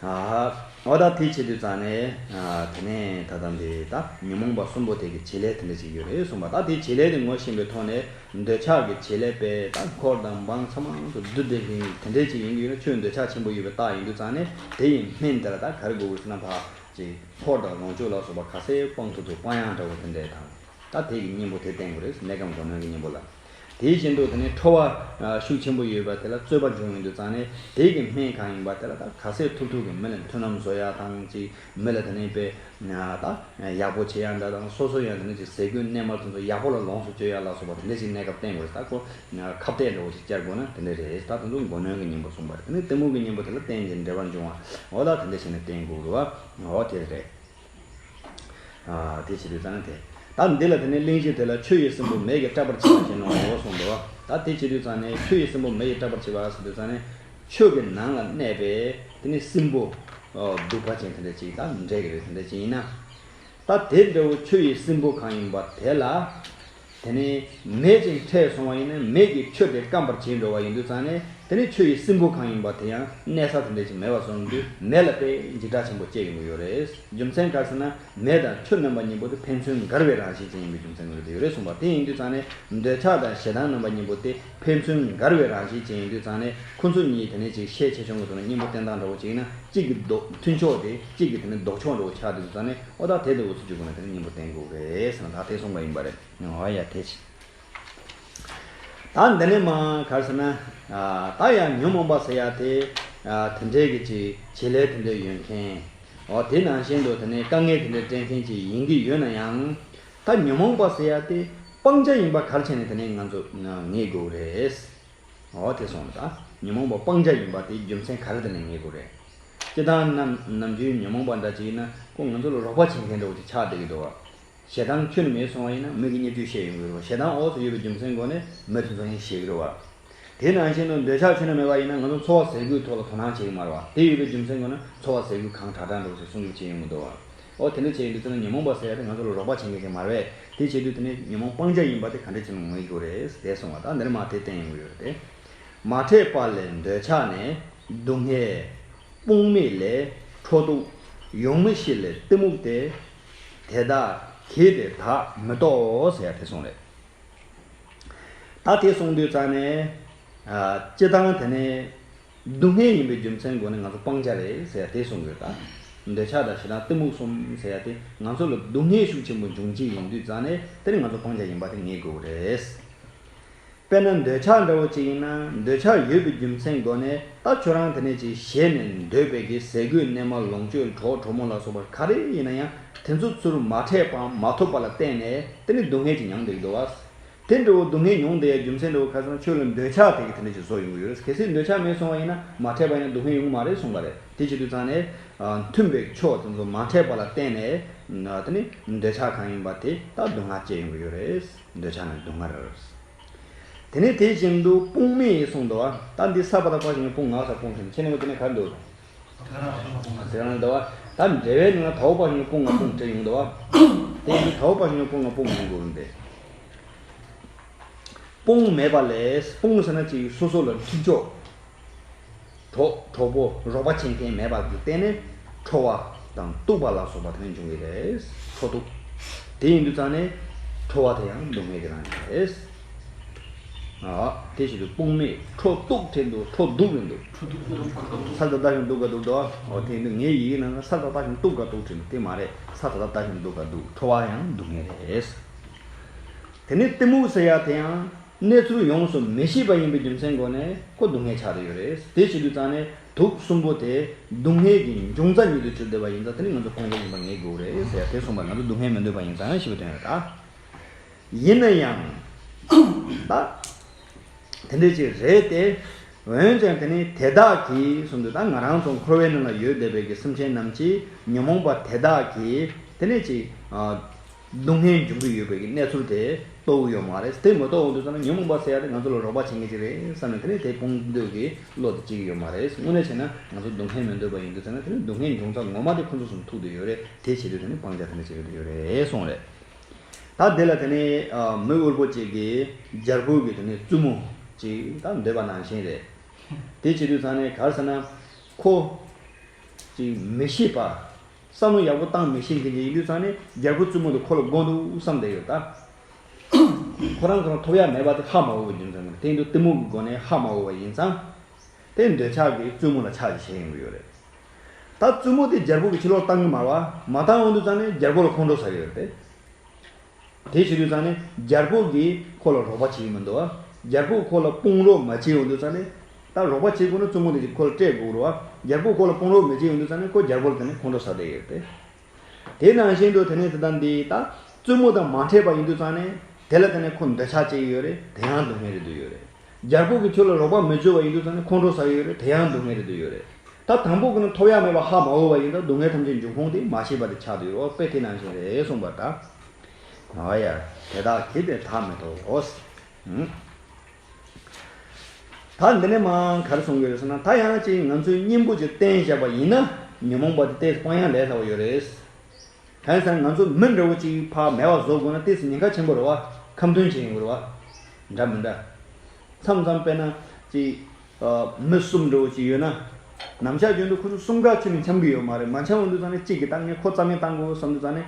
ཨ་འོ་ད་དེ་བྱེད་དུས་ཙང་ནས་ཨ་དེ་ནས་ད་ལྟ་འདི་ད་ཉོན་མོངས་པ་གསུམ་པོ་དེ་གི་བྱེད་ལས་དེ་འདྲ་ཅིག་ཡོད་རེད་གསུངས་པ། ད་དེ་བྱེད་ལས་དེ་ངོ་ཤེས་པའི་ཐོག་ནས་འདོད་ཆགས་ཀྱི་བྱེད་ལས་དཔེ་ད་འཁོར་དང་འབངས་ཚང་མ་ཚོ་བསྡུ་བསྡད་མཁན་དེ་འདྲ་ཅིག་ཡིན་གྱི་ཡོད་ན་ཁྱོད་འདོད་ཆགས་ཆེན་པོ་ཡོད་པའི་རྟགས་ཡིན་དུས་ཙང་ནས་དེ་ཡི་སྨན་དེ་ལ་ད་ག་རེ་དགོས་དགོས་ཟེར་ན་ཕ། ཅིག་འཁོར་དང་ལོངས་སྤྱོད་ལ་སོགས་པ་ག་ཚད་སྤང་ཐུབ་ཐུབ་སྤང་ཡག་འདྲ་བོ་དེ་འདྲས་དང་། ད་དེ་གི་གཉེན་པོ་དེ་བསྟེན་དགོས་རེད། གནས་སྐབས་མགོ་གནོན་གྱི་གཉེན་པོ་ལ། དེ་བཞིན་དུ་དེ་ནས་ཁྲོ་བ་ཤུགས་ཆེན་པོ་ཡོད་པ་དེ་ལ་རྩོད་པ་འབྱུང་ཡོང་དུས་ཙང་ནས་དེ་གི་སྨན་གང་ཡིན་པ་དེ་ལ་ད་ག་ཚད་ཐུབ་ཐུབ་ཀྱི་མི་ལ་མཐུན་ལམ་བཟོ་ཡ་དང་ཅིག་མི་ལ་དེ་ནས་དཔེ་ད་ཡག་པོ་བྱེད་ཡ་འདྲ་དང་སོ་སོ་ཡང་དེ་ནས་ཅིག་ཟས་གོས་གནས་མལ་དེ་ཚོ་ཡག་པོ་ལ་ལོངས་སུ་སྤྱོད་ཡ་ལ་སོགས་པ་དེ་འདྲ་ཞིག་གནས་སྐབས་བསྟེན་དགོས་རེད། ད་ཁོ་ཁ་གཏད་འདྲ་བོ་ཞིག་བཅར་དགོས་ན་དེ་འདྲ་རེད། ད་དེ་ཚོ་མགོ་གནོན་གྱི་གཉེན་པོ་གསུངས་པ་རེད། དེ་ནས་གཏི་མུག་གི་གཉེན་པོ་དེ་ལ་རྟེན་གྱི་འབྲེལ་བར་འབྱུང་བ་འོ་ད་དེ་འདྲ་བྱས་ནས་བསྟེན་དགོས་རེད་བ། འོ་དེ་རེད། ཨ། དེ་བྱེད་དུས་ཙང་ན་དེ། ད་འདི་ལ་དེ་ནས་གླེང་གཞི་དེ་ལ་ཆུ་ཡི་སྲིན་བུ་མེ་གིས་སྐྲག་པར་བྱེད་པ་བཞིན་ནོ་གསུངས་འདུག་ད་དེ་བྱེད་དུས་ཙང་ནས་ཆུ་ཡི་སྲིན་བུ་མེ་ཡིས་སྐྲག་པར་བྱེད་པ་ཟེར་དུས་ཙང་ནས་ཆུ་གི་ནང་ལ་གནས་པའི་དེ་ནས་སྲིན་བུ་གདུག་པ་ཅན་དེ་འདྲ་ཅིག་ད་འདྲེ་གི་རེད། དེ་འདྲ་ཅིག་ཡིན་ན། ད་དེ་འདྲ་བོ་ཆུ་ཡི་སྲིན་བུ་གང་ཡིན་པ་དེ་ལ། དེ་ནས་མེ་ཅིག་འཕྲད་སོང་བ་ཡིན་ན་མེ་གིས་ཆུ་དེ་སྐམ་པར་བྱེད་འགྲོ་བ་ཡིན་དུས་ཙང་ནས་དེ་ནས་ཆུ་ཡི་སྲིན་བུ་གང་ཡིན་པ་དེ་ཡང་གནས་ས་དེ་འདྲ་ཞིག་མེད་པ་སོང་དུས་མེ་ལ་དཔེ་འཇིགས་སྐྲག་ཆེན་པོ་སྐྱེ་ཡོང་གི་ཡོད་རེད། རྒྱུ་མཚན་ག་རེ་ཟེར་ན་མེ་དང་ཆུ་རྣམ་པ་གཉིས་པོ་དེ་ཕན་ཚུན་འགལ་བའི་རང་བཞིན་ཅན་ཡིན་པའི་རྒྱུ་མཚན་ཡོད་རེད་ཟེར་གསུངས་པ་དེ་ཡིན་དུས་ཙང་ནས་འདོད་ཆགས་དང་ཞེ་སྡང་རྣམ་པ་གཉིས་པོ་དེ་ཕན་ཚུན་འགལ་བའི་རང་བཞིན་ཅན་ཡིན་དུས་ཙང་ནས་ཁོ་ཚོ་གཉིས་དེ་ནས་ཅིག་ཤས་ཆེ་ཆུང་གི་ཐོག་ནས་གཉེན་པོ་བསྟེན་སྟངས་འདྲ་བོ་ཅིག་ཡིན་ན་གཅིག་གི་ལྡོག་མཐུན་ཕྱོགས་དེ་གཅིག་གི་དེ་ནས་ལྡོག་ཕྱོགས་འདྲ་བོ་ཆགས་དུས་ཙང་ནས་ཨོ་ད་དེ་འདྲ་བོ་ཚོ་གཅིག་པོ་ནས་དེ་ནས་གཉེན་པོ་བསྟེན་དགོས་རེད་ཟེར་ན་ད་དེ་གསུངས་པ་ཡིན་པ་རེད། ཨོ་ཡ་དེ་ཅི། ད་འདི་ནས་མ་ག་རེ་ཟེར་ན། ཨ། ད་ཡང་ཉོན་མོངས་པ་ཟེར་ཡ་དེ། ཨ། དེ་འདྲའི་གི་ཅིག་བྱེད་ལས་དེ་འདྲ་ཡོད་མཁན། འོ་དེ་ནང་བཞིན་དུ་དེ་ནས་དཀའ་ངལ་དེ་འདྲ་སྤྲད་མཁན་ཅིག་ཡིན་གྱི་ཡོད་ན་ཡང་། ད་ཉོན་མོངས་པ་ཟེར་ཡ་དེ་སྤང་བྱ་ཡིན་པ་ག་རེ་བྱས་ནས་དེ་ནས་ང་ཚོ་ངེས་དགོས་རེད། འོ་དེ་སོང་ད། ཉོན་མོངས་པ་སྤང་བྱ་ཡིན་པ་དེ་རྒྱུ་མཚན་ག་རེ་དེ་ནས་ངེས་དགོས་རེད། སྤྱིར་བཏང་ནམ་ནམ་རྒྱུན་ཉོན་མོངས་པ་འདྲ་ཅིག་ཡིན་ན་ཁོ་ང་ཚོ་ལ་རོགས་པ་བྱེད་མཁན་འདྲ་བོ་ཅིག་ཆགས་བསྡད་ཀྱི་འདུག་བ། ཞེ་སྡང་ཁྱོན་ནས་མེད་སོང་བ་ཡིན་ན་མི་གི་བརྙས་བཅོས་བཤད་ཡོང་གི་རེད་བ། ཞེ་སྡང་འོག་ཏུ་ཡོད་པའི་རྒྱུ་མཚན་སྒོ་ནས་མི་དེ་ཚོ་ཡང་ཤེས་ཀྱི་རེད་བ། དེ་ནང་བཞིན་དུ་འདོད་ཆགས་ཁྱོན་ནས་མེད་པ་ཡིན་ན་ང་ཚོ་འཚོ་བ་ཟས་གོས་ཐོག་ལ་དོ་སྣང་བྱེད་ཀྱི་མ་རེད་བ། དེ་ཡོད་པའི་རྒྱུ་མཚན་སྒོ་ནས་འཚོ་བ་ཟས་གོས་གང་དྲག་དྲག་འགྲོ་ཞེས་སྲུང་སྐྱོབ་བྱེད་ཡོང་གི་འདུག་བ། ཨོ་དེ་འདྲ་བྱས་ཡོང་དུས་ཙམ་ན་ཉོན་མོངས་པ་ཟེར་ཡ་དེ་ང་ཚོ་ལ་རོགས་པ་བྱེད་མཁན་ཞིག་མ་རེད་བས། དེ་བྱེད་དུས་དེ་ནས་ཉོན་མོངས་སྤང་བྱ་ཡིན་པ་དེ་ག་འདྲ་བྱས་ནས་ངེས་དགོས་རེད་དེ་གསུངས་བ་དང་འདིར་མ་དེ་བསྟན་ཡོང་གི་ཡོད་རེད་དེ། མ་འཕྲད་པ་ལས་འདོད་ཆགས་ནས། སྡུག་བསྔལ། དཔུང་མེད་ལས་ཁྲོ་གདུང་། ཡོང་མི་ཤེས་ལས་གཏི་མུག་སྟེ། དེ་དག་གིས་དེ་དག་མི་རྟོགས་ཟེར་ཡ་དེ་གསུངས་རེད། ད་དེ་གསུངས་དུས་ཙང་ནས། ཨ། སྤྱིར་བཏང་དེ་ནས་སྡུག་བསྔལ་ཡིན་པའི་རྒྱུ་མཚན་སྒོ་ནས་ང་ཚོ་སྤང་བྱ་རེད་ཟེར་ཡ་དེ་གསུངས་དགོས་ད། འདོད་ཆགས་དང་ཞེ་སྡང་གཏི་མུག་གསུམ་ཟེར་ཡ་དེ་ང་ཚོ་ལ་སྡུག་བསྔལ་ཤུགས་ཆེན་པོ་འབྱུང་བྱེད་ཡིན་དུས་ཙང་ནས་དེ་ནི་ང་ཚོ་སྤང་བྱ་ཡིན་པ་དེ་ངེས་དགོས་རེད། དཔེར་ན་འདོད་ཆགས་འདྲ་བོ་ཅིག་ཡིན་ན་འདོད་ཆགས་ཡོད་པའི་རྒྱུ་མཚན་སྒོ་ནས་ད་ཁྱོད་རང་དེ་ནས་ཅིག་ཞེད་ནས་འདོད་པའི་གི་ཟས་གོས་གནས་མལ་ལོངས་སྤྱོད་གྲོགས་གྲོགས་མོ་ལ་སོགས་པ་ག་རེ་ཡིན་ན་ཡང་དེ་ཚོ་ཚུར་མ་འཕྲད་པའམ་མ་ཐོབ་པ་ལ་བརྟེན་ནས་དེ་ནི་སྡུག་བསྔལ་ཅིག་མྱངས་བསྡད་ཀྱི་འདུག་བ། དེ་འདྲ་བོ་སྡུག་བསྔལ་མྱོང་བསྡད་ཡ་རྒྱུ་མཚན་འདྲ་བོ་ག་ཚོད་ན་ཁྱོད་ལ་འདོད་ཆགས་དེ་གི་དེ་འདྲ་ཅིག་བཟོ་ཡོང་གི་ཡོད་རེད། གལ་སྲིད་འདོད་ཆགས་མེད་སོང་བ་ཡིན་ན་མ་འཕྲད་པ་ཡིན་ན་སྡུག་བསྔལ་ཡོང་གི་མ་རེད་གསུངས་པ་རེད། དེ་བྱེད་དུས་ཙང་ནས་མཐུན་པའི་ཕྱོགས་དེ་ཚོ་མ་འཕྲད་པ་ལ་བརྟེན་ནས་དེ་ནི་འདོད་ཆགས་གང་ཡིན་པ་དེ་ད་སྡུག་བསྔལ་སྐྱེ་ཡོང་གི་ཡོད་རེད། འདོད་ཆགས་ནི་སྡུག་བསྔལ་རེད། དེ་ནས་དེ་བཞིན་དུ་དཔུང་མེད་གསུངས་འདུག་བ། ད་འདི་ས་པ་དང་པ་ཞིག་ནས་དཔུང་ངག་ས་དཔུང་ཟེར་ནས་ཁྱེད་ནས་དེ་ནས་ག་རེ་འདུག་དེ་རང་འདུག་བ། ད་འབྲེལ་བའི་ནང་ལ་དའོ་པ་ཞིག་ནས་དཔུང་ང་དཔུང་བྲིས་ཡོང་འདུག་བ། དེ་ཡིན་དུས་དའོ་པ་ཞིག་ནས་དཔུང་ང་དཔུང་ཡོང་དགོས་རུང་དེ། དཔུང་མེད་པ་ལས། དཔུང་ཟེར་ན་ཅིག་སོ་སོ་ལ་མཐུན་ཕྱོགས། གྲོགས་གྲོགས་པོ་རོགས་པ་བྱེད་མཁན་མེད་པ་གི་སྟེང་ནས་ཁྲོ་བ་དང་གཏུགས་པ་ལ་སོགས་པ་དེ་ནས་འབྱུང་གི་རེད། ཁྲོ་གཏུགས། དེ་ཡིན་དུས་ཙང་ནས་ཁྲོ་བ་དེ་ཡང་སྡུག་བསྔལ་གྱི་རང་བཞིན་རེད། ཨ། དེ་བྱེད་དུས་དཔུང་མེད་ཁྲོ་གཏུགས་བྲིས་འདུག་ཁྲོ་གདུགས་བྲིས་འདུག་ས་ད་ལྟ་བཞིན་གདུགས་ག་གདུགས་འདུག་འོ་དེ་ཡིན་དུས་ངའི་ཡི་གེ་ནང་ན་ས་ད་ལྟ་བཞིན་གཏུགས་ག་གཏུགས་བྲིས་འདུག་དེ་མ་རེད། ས་ད་ལྟ་བཞིན་གདུགས་ག་གདུགས། ཁྲོ་བ་ཡང་སྡུག་བསྔལ་རེད། དེ་ནས་གཏི་མུག་ཟེར་ཡ་དེ་ཡང་གནས་ཚུལ་ཡོངས་སུ་མི་ཤེས་པ་ཡིན་པའི་རྒྱུ་མཚན་སྒོ་ནས་ཁོ་སྡུག་བསྔལ་ཆགས་བསྡད་ཡོད་རེད། དེ་བྱེད་དུས་ཙང་ནས་དུག་གསུམ་པོ་དེ་སྡུག་བསྔལ་གྱི་འབྱུང་རྩ་ཉིད་དུ་གྱུར་བསྡད་པ་ཡིན་ཙང་དེ་ནི་ང་ཚོ་སྤོང་བྱ་ཡིན་པ་ངེས་དགོས་རེད་ཟེར་ཡ་དེ་གསུངས་པ། ང་ཚོ་སྡུག་བསྔལ་མི་འདོད་པ་ཡིན་ཙང་ཞེས་པའི་དོན་རེད་ད། ཡིན་ན་ཡང་ད། དེ་འདྲ་ཅིག་རེད་དེ། འོན་ཀྱང་དེ་ནི་དེ་དག་གིས་གསུངས་དུས་ད་ང་རང་ཚོ་འཁོར་བའི་ནང་ལ་ཡོད་བསྡད་པའི་གི་སེམས་ཅན་རྣམས་ཀྱིས་ཉོན་མོངས་པ་དེ་དག་གིས་དེ་ནི་ཅིག་ཨ། སྡུག་བསྔལ་འབྱུང་གི་ཡོད་པའི་གི་གནས་ཚུལ་དེ་རྟོགས་ཀྱི་ཡོད་མ་རེད། དེ་མ་རྟོགས་འོང་དུས་ཙམ་ན་ཉོན་མོངས་པ་ཟེར་ཡ་དེ་ང་ཚོ་ལ་རོགས་པ་བྱེད་མཁན་ཅིག་རེད་བསམ་ནས་དེ་ནི་དེ་སྤོང་འདོད་ཀྱི་བློ་དེ་སྐྱེ་གི་ཡོད་མ་རེད། དངོས་གནས་བྱས་ན་ང་ཚོ་སྡུག་བསྔལ་མི་འདོད་པ་ཡིན་དུས་ཙམ་ན་དེ་ནི་སྡུག་བསྔལ་འབྱུང་རྩ་ངོ་མ་དེ་ཁོ་ཚོ་གསུམ་ཐུག་བསྡད་ཡོད་རེད། དེ་བྱེད་དུས་དེ་ནི་སྤང་བྱ་དེ་འདྲ་བྱེད་ཀྱི་ཡོད་རེད་གསུངས་རེད། ད་དེ་ལ་དེ་ནས་ཨ། མི་དབུལ་པོ་གཅིག་གིས་རྒྱལ་པོ་གི་དེ་ནས་བཙུན་མོ་གཅིག་ད་འདོད་པ་ནང་བཞིན་རེད། དེ་བྱེད་དུས་ཙང་ནས་ག་རེ་ཟེར་ན། ཁོ་གཅིག་མི་ཤེས་པ། བསམ་བློ་ཡག་པོ་བཏང་མི་ཤེས་མཁན་ཅིག་ཡིན་དུས་ཙང་ནས་རྒྱལ་པོ་བཙུན་མོ་དེ་ཁོ་ལ་དགོས་འདུག་བསམ་བསྡད་ཡོད་ད། ཁོ་རང་ཁོ་རང་ཐོབ་ཡ་མེད་པ་དེ་ཧ་མ་གོ་བའི་རྒྱུ་མཚན་གྱིས་དེ་ཡིན་དུས་གཏི་མུག་གི་སྒོ་ནས་ཧ་མ་གོ་བ་ཡིན་ཙང་། དེ་འདོད་ཆགས་ཀྱིས་བཙུན་མོ་ལ་ཆགས་ཀྱི་བྱེད་ཡོང་གི་ཡོད་རེད། ད་བཙུན་མོ་དེ་རྒྱལ་པོ་གི་ཕྱི་ལོགས་བཏང་གི་མ་རེད་བ། མ་བཏང་འོང་དུས་ཙང་ནས་རྒྱལ་པོ་ལ་ཁོང་ཁྲོ་ཟ་གི་ཡོད་རེད་དེ། དེ་བྱེད་དུས་ཙང་ནས་རྒྱལ་པོ་གིས་ཁོ་ལ་རོགས་པ་བྱེད་ཀྱི་མི་འདུག་བ། རྒྱལ་པོ་ཁོ་ལ་དཔུང་རོགས་མ་བྱེད་ཡོང་དུས་ཙང་ནས། ད་རོགས་པ་བྱེད་དགོས་ན་བཙུན་མོ་དེ་ཅིག་ཁོ་ལ་སྤྲད་དགོས་རེད་བ། རྒྱལ་པོ་ཁོ་ལ་དཔུང་རོགས་མི་བྱེད་ཡོང་དུས་ཙང་ནས་ཁོ་རྒྱལ་པོ་ལ་དེ་ནས་ཁོང་ཁྲོ་ཟ་བསྡད་ཡོད་དེ། དེ་ནང་བཞིན་དུ་དེ་ནས་དེ་དང་འདི་ད་བཙུན་མོ་དང་མ་འཕྲད་པ་ཡིན་དུས་ཙང་ནས། དེ་ལ་དེ་ནས་ཁོ་འདོད་ཆགས་སྐྱེ་གི་ཡོད་རེད། དེ་ཡང་སྡུག་བསྔལ་རེད་འདུག་ཡོད་རེད། རྒྱལ་པོ་གིས་ཁྱོད་ལ་རོགས་པ་མི་བྱེད་པ་ཡིན་དུས་ཙང་ནས་ཁོང་ཁྲོ་ཟ་གི་ཡོད་རེད། དེ་ཡང་སྡུག་བསྔལ་རེད་འདུག་ཡོད་རེད། ད་དང་པོ་གི་ནི་ཐོབ་ཡ་མེད་པ་ཧ་མ་གོ་བ་ཡིན་ན་སྡུག་བསྔལ་ཐམས་ཅད་འབྱུང་ཁུངས་དེ་མ་ཤེས་པ་དེ་ཆགས་འདུག་ཡོད་རེད། དཔེ་དེ་ནང་བཞིན་རེད་གསུངས་པ་ད། ཨ་ཡ། དེ་དག་གིས་དེ་དག་མི་ཐོབ་བོ། ད་འདི་ནས་མ་ག་རེ་གསུང་གི་ཡོད་ཟེར་ན། ད་ཡང་ཅིག་ང་ཚོས་གཉེན་པོ་ཅིག་བསྟེན་བཞག་པ་ཡིན་ན། ཉོན་མོངས་པ་དེ་ཏོག་ཙམ་སྤང་ཡ་ལས་སླ་བོ་ཡོད་རེད། གང་ཡིན་ཟེར་ན། ང་ཚོ་མི་འདྲ་བོ་ཅིག་ཕར་མེད་པ་བཟོ་དགོས་ན་ཏོག་ཙམ་ཉེན་ཁ་ཆེན་པོ་རེད་བ། ཁ་འདོན་བྱེད་ཡོང་གི་རེད་བ། འདྲ་མི་འདྲ། མཚམས་མཚམས་དཔེར་ན་ཅིག་ཨ། མི་གསུམ་འདྲ་བོ་ཅིག་ཡོད་ན། ནམ་ཞག་རྒྱུན་དུ་ཁོ་ཚོ་གསུམ་ཀ་ཁྱོན་ནས་འཆམ་གི་ཡོད་མ་རེད། མ་འཆམ་ཡོང་དུས་ཙང་ནས་གཅིག་གིས་ད་ངས་ཁོ་རྩ་མེད་བཏང་དགོས་བསམ་དུས་ཙང་ནས།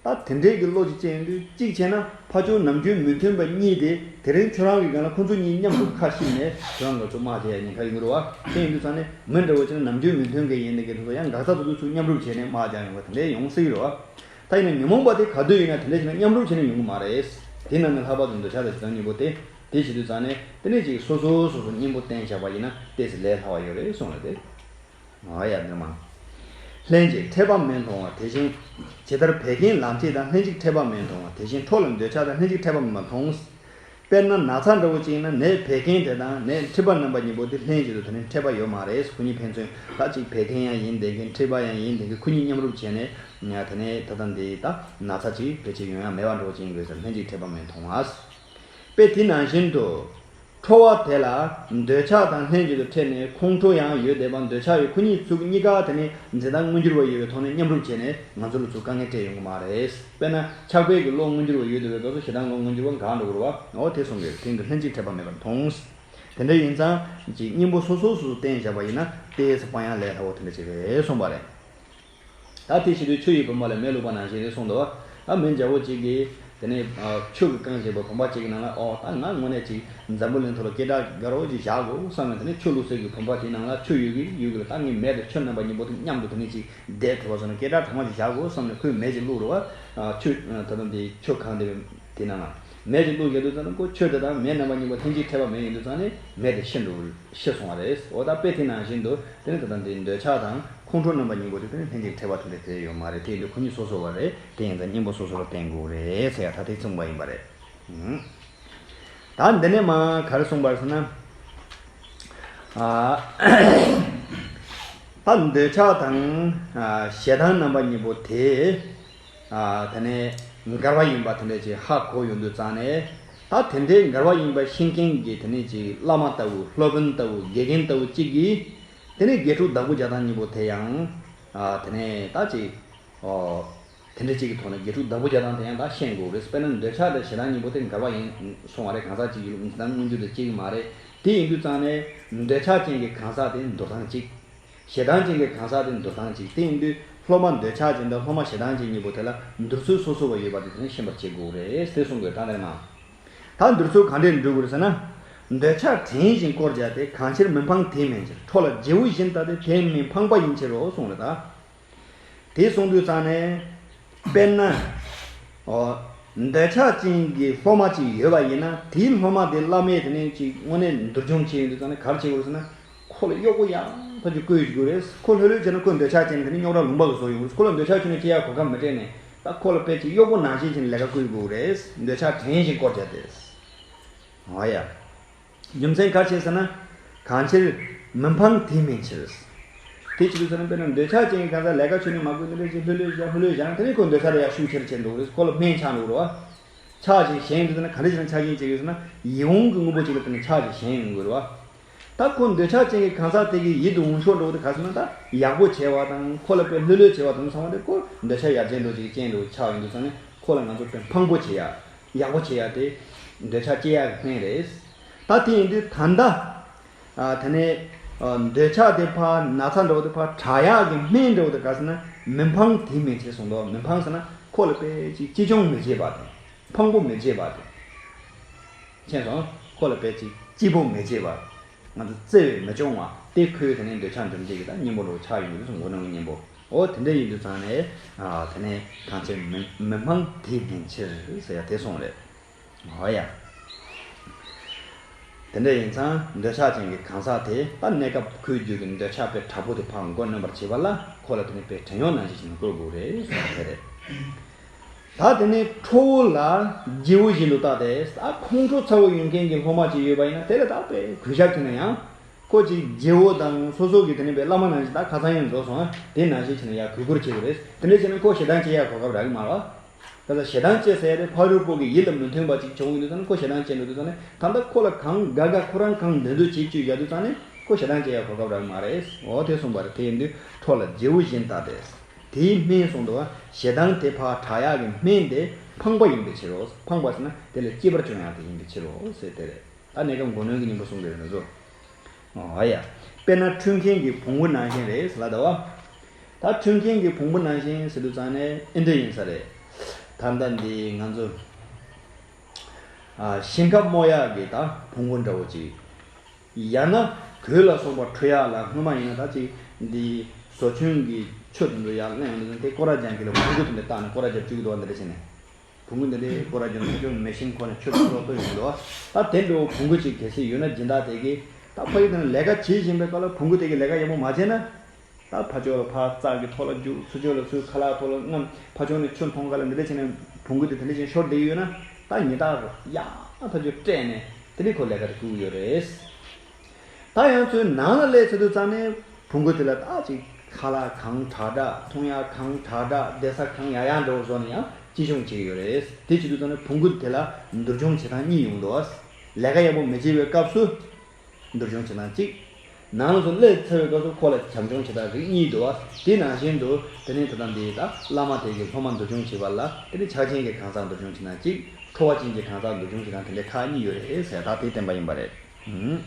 ད་དེ་འདྲས་ཀྱི་བློ་ཅིག་སྐྱེ་ཡོང་དུས། གཅིག་བྱས་ན་ཕར་ཕྱོགས་ནམ་རྒྱུན་མི་མཐུན་པ་གཉིས་དེ་དེ་རིང་ཁྱོད་རང་གི་སྒང་ལ་ཁོང་ཚོ་གཉིས་མཉམ་དུ་ཁ་ཕྱིན་ནས་ཁྱོད་རང་ང་ཚོ་དམག་རྒྱག་ཡ་ཉེན་ཁ་ཡོང་གི་རེད་བ། དེ་ཡིན་དུས་ཙང་ནས་མི་འདྲ་བོ་བྱས་ན་ནམ་རྒྱུན་མི་མཐུན་མཁན་ཡིན་ནི་གི་དེ་ཚོ་ཡང་འགག་རྩ་དེ་ཚོ་ཚུར་མཉམ་རུབ་བྱས་ནས་དམག་རྒྱག་ཡོང་བ་དེ་འདྲས་ཡོང་སྲིད་ཀྱི་རེད་བ། ད་ཡིན་ན་ཉོན་མོངས་པ་དེ་ག་དུས་ཡིན་ན་དེ་འདྲས་བྱས་ན་མཉམ་རུབ་བྱས་ནས་ཡོང་གི་མ་རེད། དེ་ནང་ནས་ལྷག་པར་དུ་འདོད་ཆགས་དང་ཞེ་སྡང་གཉིས་པོ་དེ། དེ་བྱེད་དུས་ཙང་ནས་དེ་ནས་ཅིག་སོ་སོ་སོ་སོ་གཉེན་པོ་བསྟེན་བཞག་པ་ཡིན་ན་ཏོག་ཙམ་ལས་སླ་བ་ཡོད་རེད་གསུངས་རེད་དེ། ཨ་ཡ་འདི་མ། ལྷན་ཅིག་འཕྲད་པ་མི་མཐོང་བ་དེ་བཞིན། ཇི་ལྟར་བད་ཀན་ལམ་འཁྲིས་དང་ལྷན་ཅིག་འཕྲད་པ་མི་མཐོང་བ་དེ་བཞིན། ཁྲོ་ལ་འདོད་ཆགས་དང་ལྷན་ཅིག་འཕྲད་པ་མི་མཐོང་། དཔེར་ན་ན་ཚ་འདྲ་བོ་ཅིག་ཡིན་ན་ནད་བད་ཀན་དེ་དང་ནད་མཁྲིས་པ་རྣམ་པ་གཉིས་པོ་དེ་ལྷན་ཅིག་ཏུ་དེ་ནི་འཕྲད་པ་ཡོད་མ་རེད། ཁོ་གཉིས་ཕན་ཚུན་ད་ཅིག་བད་ཀན་ཡང་ཡིན་བསྡད་མཁན་མཁྲིས་པ་ཡང་ཡིན་བསྡད་མཁན་ཁོ་གཉིས་མཉམ་རུབ་བྱས་ནས་དེ་ནས་ད་ལྟ་འདི་ད་ན་ཚ་ཅིག་ཕལ་ཆེར་ཡོང་ཡ་མེད་པ་འདྲ་བོ་ཅིག་ཡིན་དགོས་ཟེར། ལྷན་ཅིག་འཕྲད་པ་མི་མཐོང་བ། དཔེ་དེ་ནང་བཞིན་དུ། ཁྲོ་བ་དེ་ལ་འདོད་ཆགས་དང་ལྷན་ཅིག་ཏུ་འཕྲད་ནས་ཁོང་ཁྲོ་ཡང་ཡོད་བསྡད་པ། འདོད་ཆགས་ཡོད་ཁོ་གཉིས་ཚུར་གཉིས་ཀ་དེ་ནི་འཛིན་སྟངས་མངོན་གྱུར་བ་ཡོད་པའི་ཐོག་ནས་མཉམ་རུབ་བྱས་ནས་ང་ཚོ་ལ་ཚུར་དཀའ་ངལ་སྤྲད་ཡོང་གི་མ་རེད། དཔེར་ན་ཆགས་པའི་གི་བློ་མངོན་གྱུར་བ་ཡོད་བསྡད་པའི་སྐབས་སུ་ཞེ་སྡང་བློ་མངོན་གྱུར་བ་འགག་འགྲོ་གི་རེད་བ། འོ་དེ་གསུང་གི་རེད། དེ་འདི་ལྷན་ཅིག་འཕྲད་པ་མེད་པར་མཐོང་། དེ་འདྲ་ཡིན་ཙང་ཅིག་གཉེན་པོ་སོ་སོ་སོ་སོ་བསྟེན་བཞག་པ་ཡིན་ན་ཏོག་ཙམ་སྤང་ཡ་ལས་སླ་བོ་དེ་འདྲ་ཅིག་རེད་གསུངས་པ་རེད། ད་དེ་བྱེད་དུས་ཆུ་ཡི་བུམ་པ་ལ་མེ་བླུགས་པ་ནང་བཞིན་རེད་གསུངས་འདུག་བ། ད་མི་མཇལ་བོ་གཅིག་གིས་དེ་ནས་ཨ། ཆུ་གིས་བཀང་བྱས་པའི་བུམ་པ་གཅིག་གི་ནང་ལ། ཨོ་ད་ང་དངོས་གནས་ཅིག་འཛམ་བུ་གླིང་ཐོག་ལ་སྐད་གྲགས་དགའ་རོགས་ཅིག་བཞག་དགོས་བསམ་ནས། དེ་ནས་ཆུ་བླུགས་སའི་གི་བུམ་པ་དེའི་ནང་ལ་ཆུ་ཡོད་གི་ཡོད་གི་ལ། ད་ངས་མེ་དང་ཆུ་རྣམ་པ་གཉིས་པོ་དེ་མཉམ་དུ་དེ་ནས་ཅིག་བསྡད་ཐུབ་པ་བཟོ་ནས་སྐད་གྲགས་གྲགས་མ་ཅིག་བཞག་དགོས་བསམ་ནས་ཁོས་མེ་ཅིག་བླུགས་རེད་བ། ཨ། ཆུ་ད་དུང་དེ་ཆུ་གང་དེ་དེ་ནང་ལ་མེ་ཅིག་བླུགས་བཞག་དུས་ཙམ་ནས་ཁོ་ཆུ་དེ་དང་མེ་རྣམ་པ་གཉིས་པོ་ལྷན་ཅིག་འཕྲད་པ་མེད་ཡིན་དུས་ཙང་ནས་མེ་དེ་ཤི་འགྲོ་ཤི་སོང་བ་རེད། འོ་ད་དཔེ་དེ་ནང་བཞིན་དུ་དེ་ནི་ད་ལྟ་འདི་འདོད་ཆགས་དང་ཁོང་ཁྲོ་རྣམ་པ་གཉིས་པོ་དེ་དེ་ནི་ལྷན་ཅིག་འཕྲད་པ་དེ་འདྲ་དེ་ཡོད་མ་རེད། དེ་ཡིན་དུས་ཁོ་གཉིས་སོ་སོ་བ་རེད། དེ་ཡིན་ཙང་གཉེན་པོ་སོ་སོ་ལ་བསྟེན་དགོས་རེད་ཟེར་ཡ་ད་དེ་གསུངས་པ་ཡིན་པ་རེད། ཨང་། ད་འདི་ནས་མ་ག་རེ་གསུངས་པ་རེད་ཟེར་ན། ཨ། ད་འདོད་ཆགས་དང་ཨ། ཞེ་སྡང་རྣམ་པ་གཉིས་པོ་དེ། ཨ། དེ་ནས་འགལ་བ་ཡིན་པ་དེ་འདྲ་ཅིག་ཧ་གོ་ཡོང་དུས་ཙང་ནས། ད་དེ་འདྲའི་འགལ་བ་ཡིན་པ་ཤེས་མཁན་གྱི་དེ་ནས་ཅིག་བླ་མ་ལྟ་བུ། སློབ་དཔོན་ལྟ་བུ། དགེ་རྒན་ལྟ་བུ་གཅིག་གིས་དེ་ནས་དགེ་ཕྲུག་བདག་པོ་རྒྱག་སྟངས་གཉིས་པོ་དེ་ཡང་། ཨ། དེ་ནས་ད་ཅིག་ཨོ། དེ་འདྲ་གཅིག་གི་ཐོག་ནས་དགེ་ཕྲུག་བདག་པོ་རྒྱག་སྟངས་དེ་ཡང་ད་ཤེས་དགོས་རེད། དཔེར་ན་འདོད་ཆགས་དང་ཞེ་སྡང་གཉིས་པོ་དེ་འགལ་བ་ཡིན་སོང་བ་རེད། གང་ཟག་གཅིག་གི་ལུགས་འདི་ལྟར་མངོན་གྱུར་དུ་སྐྱེ་གི་མ་རེད། དེ་ཡིན་དུས་ཙང་ནས་འདོད་ཆགས་ཅན་གྱི་གང་ཟག་དེ་འདོར་སྟངས་གཅིག་ཞེ་སྡང་ཅན་གྱི་གང་ཟག་དེ་འདོར་སྟངས་གཅིག་དེ་ཡིན་དུས་སློབ་མ་འདོད་ཆགས་ཅན་དང་སློབ་མ་ཞེ་སྡང་ཅན་གཉིས་པོ་དེ་ལ་འདོར་ཚུལ་སོ་སོ་བ་ཡོད་པ་དེ་དེ་ནས་ཤེས་པར་བྱེད་དགོས་རེད། དེ་གསུང་དགོས། ད་དེ་ནས་མ། ད་འདོར་ཚུལ་ག་འདྲས་འདོར་དགོས་རེད་ཟེར་ན། འདོད་ཆགས་བྲན་བཞིན་བསྐོར་བྱ་སྟེ། གང་ཕྱིར་མི་འཕང་དེ་མིན་ཕྱིར། ཁྲོ་ལ་རྗེ་བོ་བཞིན་ལྟ་སྟེ། དེ་མི་འཕང་པ་ཡིན་ཕྱིར་རོ་གསུངས་རེད་ད། དེ་གསུངས་དུས་ཙང་ནས། དཔེར་ན། ཨོ། འདོད་ཆགས་ཅན་གྱི་སློབ་མ་ཅིག་ཡོད་པ་ཡིན་ན། དེའི་སློབ་མ་དེ་བླ་མས་དེ་ནས་ཅིག་དངོས་གནས་འདུར་སྦྱོང་བྱས་ཡོང་དུས་ཙང་ནས་ག་རེ་བྱེད་དགོས་ཟེར་ན། ཁོ་ལ་གཡོག་པོ་ཡག་པོ་ཅིག་བསྐོས་དགོས་རེད། ཁོ་ལྷོད་ལྷོད་བྱས་ན་ཁོ་འདོད་ཆགས་ཅན་དེ་ནས་རྙོག་དྲ་ལུང་པ་གི་བཟོ་ཡོང་གི་རེད། ཁོ་ལ་འདོད་ཆགས་ཁྱོན་ནས་སྐྱེ་ཡག་གོ་སྐབས་མི་སྤྲད་ནས། ད་ཁོ་ལ་དཔེ་ཅིག་གཡོག་པོ་ནང་བཞིན་བྱས་ནས་ལས་ཀ་བསྐོས་དགོས་རེད། འདོད་ཆགས་བྲན་བཞིན་བསྐོར་བྱ་སྟེ། ཨོ་ཡ། རྒྱུ་མཚན་ག་རེ་བྱས་ཟེར་ན། གང་ཕྱིར་མི་འཕང་དེ་མིན་ཕྱིར། དེ་ཅི་ལུགས་ཟེར་ན། དཔེར་ན་འདོད་ཆགས་ཅན་གྱི་གང་ཟག་ལས་ཀ་ཁྱོན་ནས་མ་དགོས་ནི་རེད་ཅེས་ལྷོད་ལྷོད་བཞག་ལྷོད་ལྷོད་བཞག་ན། དེ་ནས་ཁོ་འདོད་ཆགས་དེ་ཡར་ཤུགས་ཆེར་ཆེར་འགྲོ་གི་རེད། ཁོ་ལ་སྨན་ཆགས་འགྲོ་གི་རེད་བ། ཆགས་ཅིག་ཞན་ཡོང་དུས་ན་ག་འདྲ་ཞིག་ན་ཆགས་ཞན་བྱེད་ཀྱི་ཡོད་ཟེར་ན། ཡིད་འོང་གི་དངོས་པོ་ཅིག་ལ་བརྟེན་ནས་ཆགས་ཅིག་ཞན་ཡོང་གི་རེད་བ། ད་ཁོ་འདོད་ཆགས་ཅན་གྱི་གང་ཟག་དེ་གི་ཡིད་དུ་འོང་ཕྱོགས་འགྲོ་གི་དེ་ག་ཟེར་ན། ད་ཡག་པོ་བྱས་པ་དང་ཁོ་ལ་དཔེ་ལྷོད་ལྷོད་བྱས་པ་དང་ཚང་མ་དེ་ཁོ་འདོད་ཆགས་ཡར་རྒྱས་འགྲོ་ཅིག་ཅན་འགྲོ་ཆགས་ཡོང་དུས་ཙང་ནས། ཁོ་ལ་ང་ཚོ་དཔེ་འཕང་པོ་བྱེད་ཡ། ཡག་པོ་བྱེད་ཡ་དེ་འདོད་ཆགས་སྐྱེ་ཡ་གི་སྨན་རེད། ད་དེ་ཡིན་དུས་ད་ལྟ། ཨ། དེ་ནས་ཨ། འདོད་ཆགས་དེ་ཕར་ན་ཚ་འདྲ་བོ་དེ་ཕར་དྲག་ཡག་གི་སྨན་འདྲ་བོ་དེ་ག་ཟེར་ན། མི་འཕང་དེ་མིན་ཕྱིར་གསུངས་འདུག་མི་འཕང་ཟེར་ན་ཁོ་ལ་དཔེ་ཅིག་ཅི་སྐྱོང་མི་བྱེད་པ་དང་། འཕང་པོ་མི་བྱེད་པ་དང་། མཁྱེན་སོང་། ཁོ་ལ་དཔེ་ཅིག་སྐྱིད་པོ་མི་བྱེད་པ། ང་ཚོ་བརྩེ་བས་མི་སྐྱོང་བ་དེ། ཁོའི་དེ་ནས་འདོད་ཆགས་འཇོམས་བྱེད་ཀྱི་ད་གཉེན་པོ་འདྲ་བོ་ཆགས་ཡོང་གི་རེད་གསུངས། མགོ་ནང་གི་གཉེན་པོ། འོ་དེ་འདྲ་ཡིན་དུས་ཙང་ནས། ཨ། དེ་ནས་གང་ཕྱིར་མི་མི་འཕང་དེ་མིན་ཕྱིར་ཟེར་ཡ་དེ་གསུངས་རེད། འོ་ཡ། དེ་འདྲ་ཡིན་ཙང་འདོད་ཆགས་ཅན་གྱི་གང་ཟག་དེ་ད་གནས་སྐབས་ཁོའི་རྒྱུད་ཀྱི་འདོད་ཆགས་པའི་དྲག་པོ་དེ་ཕར་མགོ་གནོན་པར་བྱེད་པ་ལ་ཁོ་ལ་དེ་ནི་དཔེ་བྲན་གཡོག་ནང་བཞིན་ཞིག་བཀོལ་དགོས་རེད་ཟེར་བ་དེ་རེད། ད་དེ་ནས་ཁྲོ་བོ་ལ་རྗེ་བོ་བཞིན་དུ་བལྟ་སྟེ། ད་ཁོང་ཁྲོ་ཚ་བོ་ཡོད་མཁན་གྱི་སློབ་མ་ཅིག་ཡོད་པ་ཡིན་ན་དེ་ལ་ད་དཔེ་གུས་ཞབས་བྱས་ན་ཡང་། ཁོ་ཅིག་རྗེ་བོ་དང་སོ་སོ་གི་དེ་ནས་དཔེ་བླ་མ་ནང་བཞིན་ད་ཁ་སང་ཡང་འགྲོ་སོང་ཨ། དེ་ནང་བཞིན་བྱས་ན་ཡང་གུས་བཀུར་བྱེད་དགོས་རེད། དེ་འདྲ་བྱས་ན་ཁོ་ཞེ་སྡང་སྐྱེ་ཡག་གོ་སྐབས་རག་གི་མ་རེད། ད་ལྟ་ཞེ་སྡང་སྐྱེ་ཟེར་ཡ་དེ་ཕ་རོལ་པོ་གི་ཡིད་ལ་མི་མཐུན་པ་ཅིག་བྱུང་ཡོང་དུས་ཙང་ནས་ཁོ་ཞེ་སྡང་སྐྱེ་འགྲོ་དུས་ཙང་ནས། ད་ལྟ་ཁོ་ལ་གང་དགའ་དགའ་ཁོ་རང་གང་འདོད་འདོད་བྱེད་བཅུག་བཞག་དུས་ཙང་ནས་ཁོ་ཞེ་སྡང་སྐྱེ་ཡག་གོ་སྐབས་རག་གི་མ་རེད། འོ་དེ་གསུངས་པ་རེད། དེ་ཡིན་དུས་ཁྲོ་ལ་རྗེ་བོ་བཞིན་བལྟ་སྟེ། དེའི་སྨན་གསུངས་འདུག་བ། ཞེ་སྡང་དེ་ཕར་དྲག་ཡག་གི་སྨན་དེ་ཕངས་པ་ཡིན་པའི་ཕྱིར་རོ། ཕངས་པ་ཟེར་ན་དེ་ལ་སྐྱེད་པར་བྱུང་ཡག་དེ་ཡིན་པའི་ཕྱིར་རོ་ཟེར་དེ་རེད། ད་གནས་སྐབས་མགོ་གནོན་གྱི་སྙིང་པོ་གསུངས་པའི་རེད་འདུག་ཨོ་ཡ། དཔེར་ན་ཁྲུས་མཁན་གྱི་བོང་བུ་ནང་བཞིན་རེད་ཟེར་ལ་ད་བ། ད་ཁྲུས་མཁན་གྱི་བོང་བུ་ནང་བཞིན་ཟེར་དུས་ཙང་ནས་ཨེ་འདྲ་ཡིན་ས་རེད། ད་ལྟ་འདི་ང་ཚོ་ཨ་ཞིང་ཁ་རྨོ་ཡག་གི་ད་བོང་བུ་འདྲ་བོ་ཅིག་ཡང་ན་གོས་ལ་སོགས་པ་འཁྲུ་ཡག་ལ། སྔོན་མ་ཡིན་ན་ད་ཅིག་འདི་ཟོ་ཆུན་གྱི་ཆུ་དེ་ཚོ་ཡར་བླངས་ཡོང་དུས་ཙང་དེ་སྐོར་ར་རྒྱག་གི་ལ་བོང་བུ་དེ་འདྲ་བཏགས་ནས་སྐོར་ར་རྒྱབ་བཅུག་གི་འདུག་བ། འདི་འདྲ་བྱས་ནས། བོང་གུ་འདི་འདྲའི་སྐོར་ར་རྒྱབ་ནས་ཁྱོད་མེ་ཤིན་ཁོ་ནས་ཆུ་ལོག་ལྟོས་ཡོང་འདུག་ད་དེ་འདྲ་བོ་བོང་གུ་ཅིག་གལ་སྲིད་ཡོད་ན་སྦྱིན་བདག་དེ་གིས་ད་ཕ་གི་དེ་ནས་ལས་ཀ་བྱེད་བཞིན་པའི་སྐབས་ལ་བོང་གུ་དེ་གིས་ལས་ཀ་ཡག་པོ་མ་བྱས་ན། ད་ཕ་ཕྱོགས་ལ་ཕར་རྩྭ་གི་ཐོག་ལ་རྒྱུག་ཚུར་ཕྱོགས་ལ་ཚུར་ཁ་ལག་ཐོག་ལ་རྔམ། ཕ་ཕྱོགས་ནས་ཆུ་མཐོང་ག་ལ་འདི་འདྲ་བྱས་ནས་བོང་གུ་དེ་དེ་འདྲ་བྱས་ཤོར་བསྡད་ཡོད་ན། ད་ཉི་ལྟར་ཡག་ཐག་ཆོད་སྤྲད་ནས་དེ་ནས་ཁོ་ལས་ཀ་དེ་ཁུག་ཡོད་རེད། ད་ཡང་ཚུར་ནང་ལ་སླེབས་ཚར་དུས་ཙང་ནས་བོང་གུ་དེ་ལ་ད་ཅིག་ཁ་ལག་གང་དྲག་དྲག་འཐུང་ཡག་གང་དྲག་དྲག་བསྡད་ས་གང་ཡག་ཡག་འདྲ་བོ་བཟོ་ནས་ཡང་གཅེས་སྐྱོང་བྱེད་ཀྱི་ཡོད་རེད། དེ་བྱེད་དུས་ཙང་ནས་བོང་གུ་དེ་ལ་འདུར་སྦྱོང་བྱེད་སྟངས་གཉིས་ཡོང་འདུག་ལས་ཀ་ཡག་པོ་མི་བྱེད་པའི་སྐབས་སུ་འདུར་སྦྱོང་བྱེད་སྟངས་གཅིག་ནང་ལ་སླེབས་ཚར་བའི་སྐབས་སུ་ཁོ་ལ་བྱམས་སྐྱོང་བྱེད་སྟངས་རིགས་གཉིས་འདུག་བ། དེ་ནང་བཞིན་དུ་དེ་ནས་ད་ལྟ་འདི་ད་བླ་མ་དེ་གི་སློབ་མ་འདུར་སྦྱོང་བྱེད་པ་ལ་དེ་ནས་ཆགས་ཅན་གྱི་གང་ཟག་འདུར་སྦྱོང་བྱེད་སྟངས་གཅིག་ཁྲོ་བ་ཅན་གྱི་གང་ཟག་འདུར་སྦྱོང་བྱེད་སྟངས་དེ་འདྲའི་ཁག་གཉིས་ཡོད་རེད་ཟེར། ད་དེ་བསྟན་པ་ཡིན་པ་རེད། ཨུམ།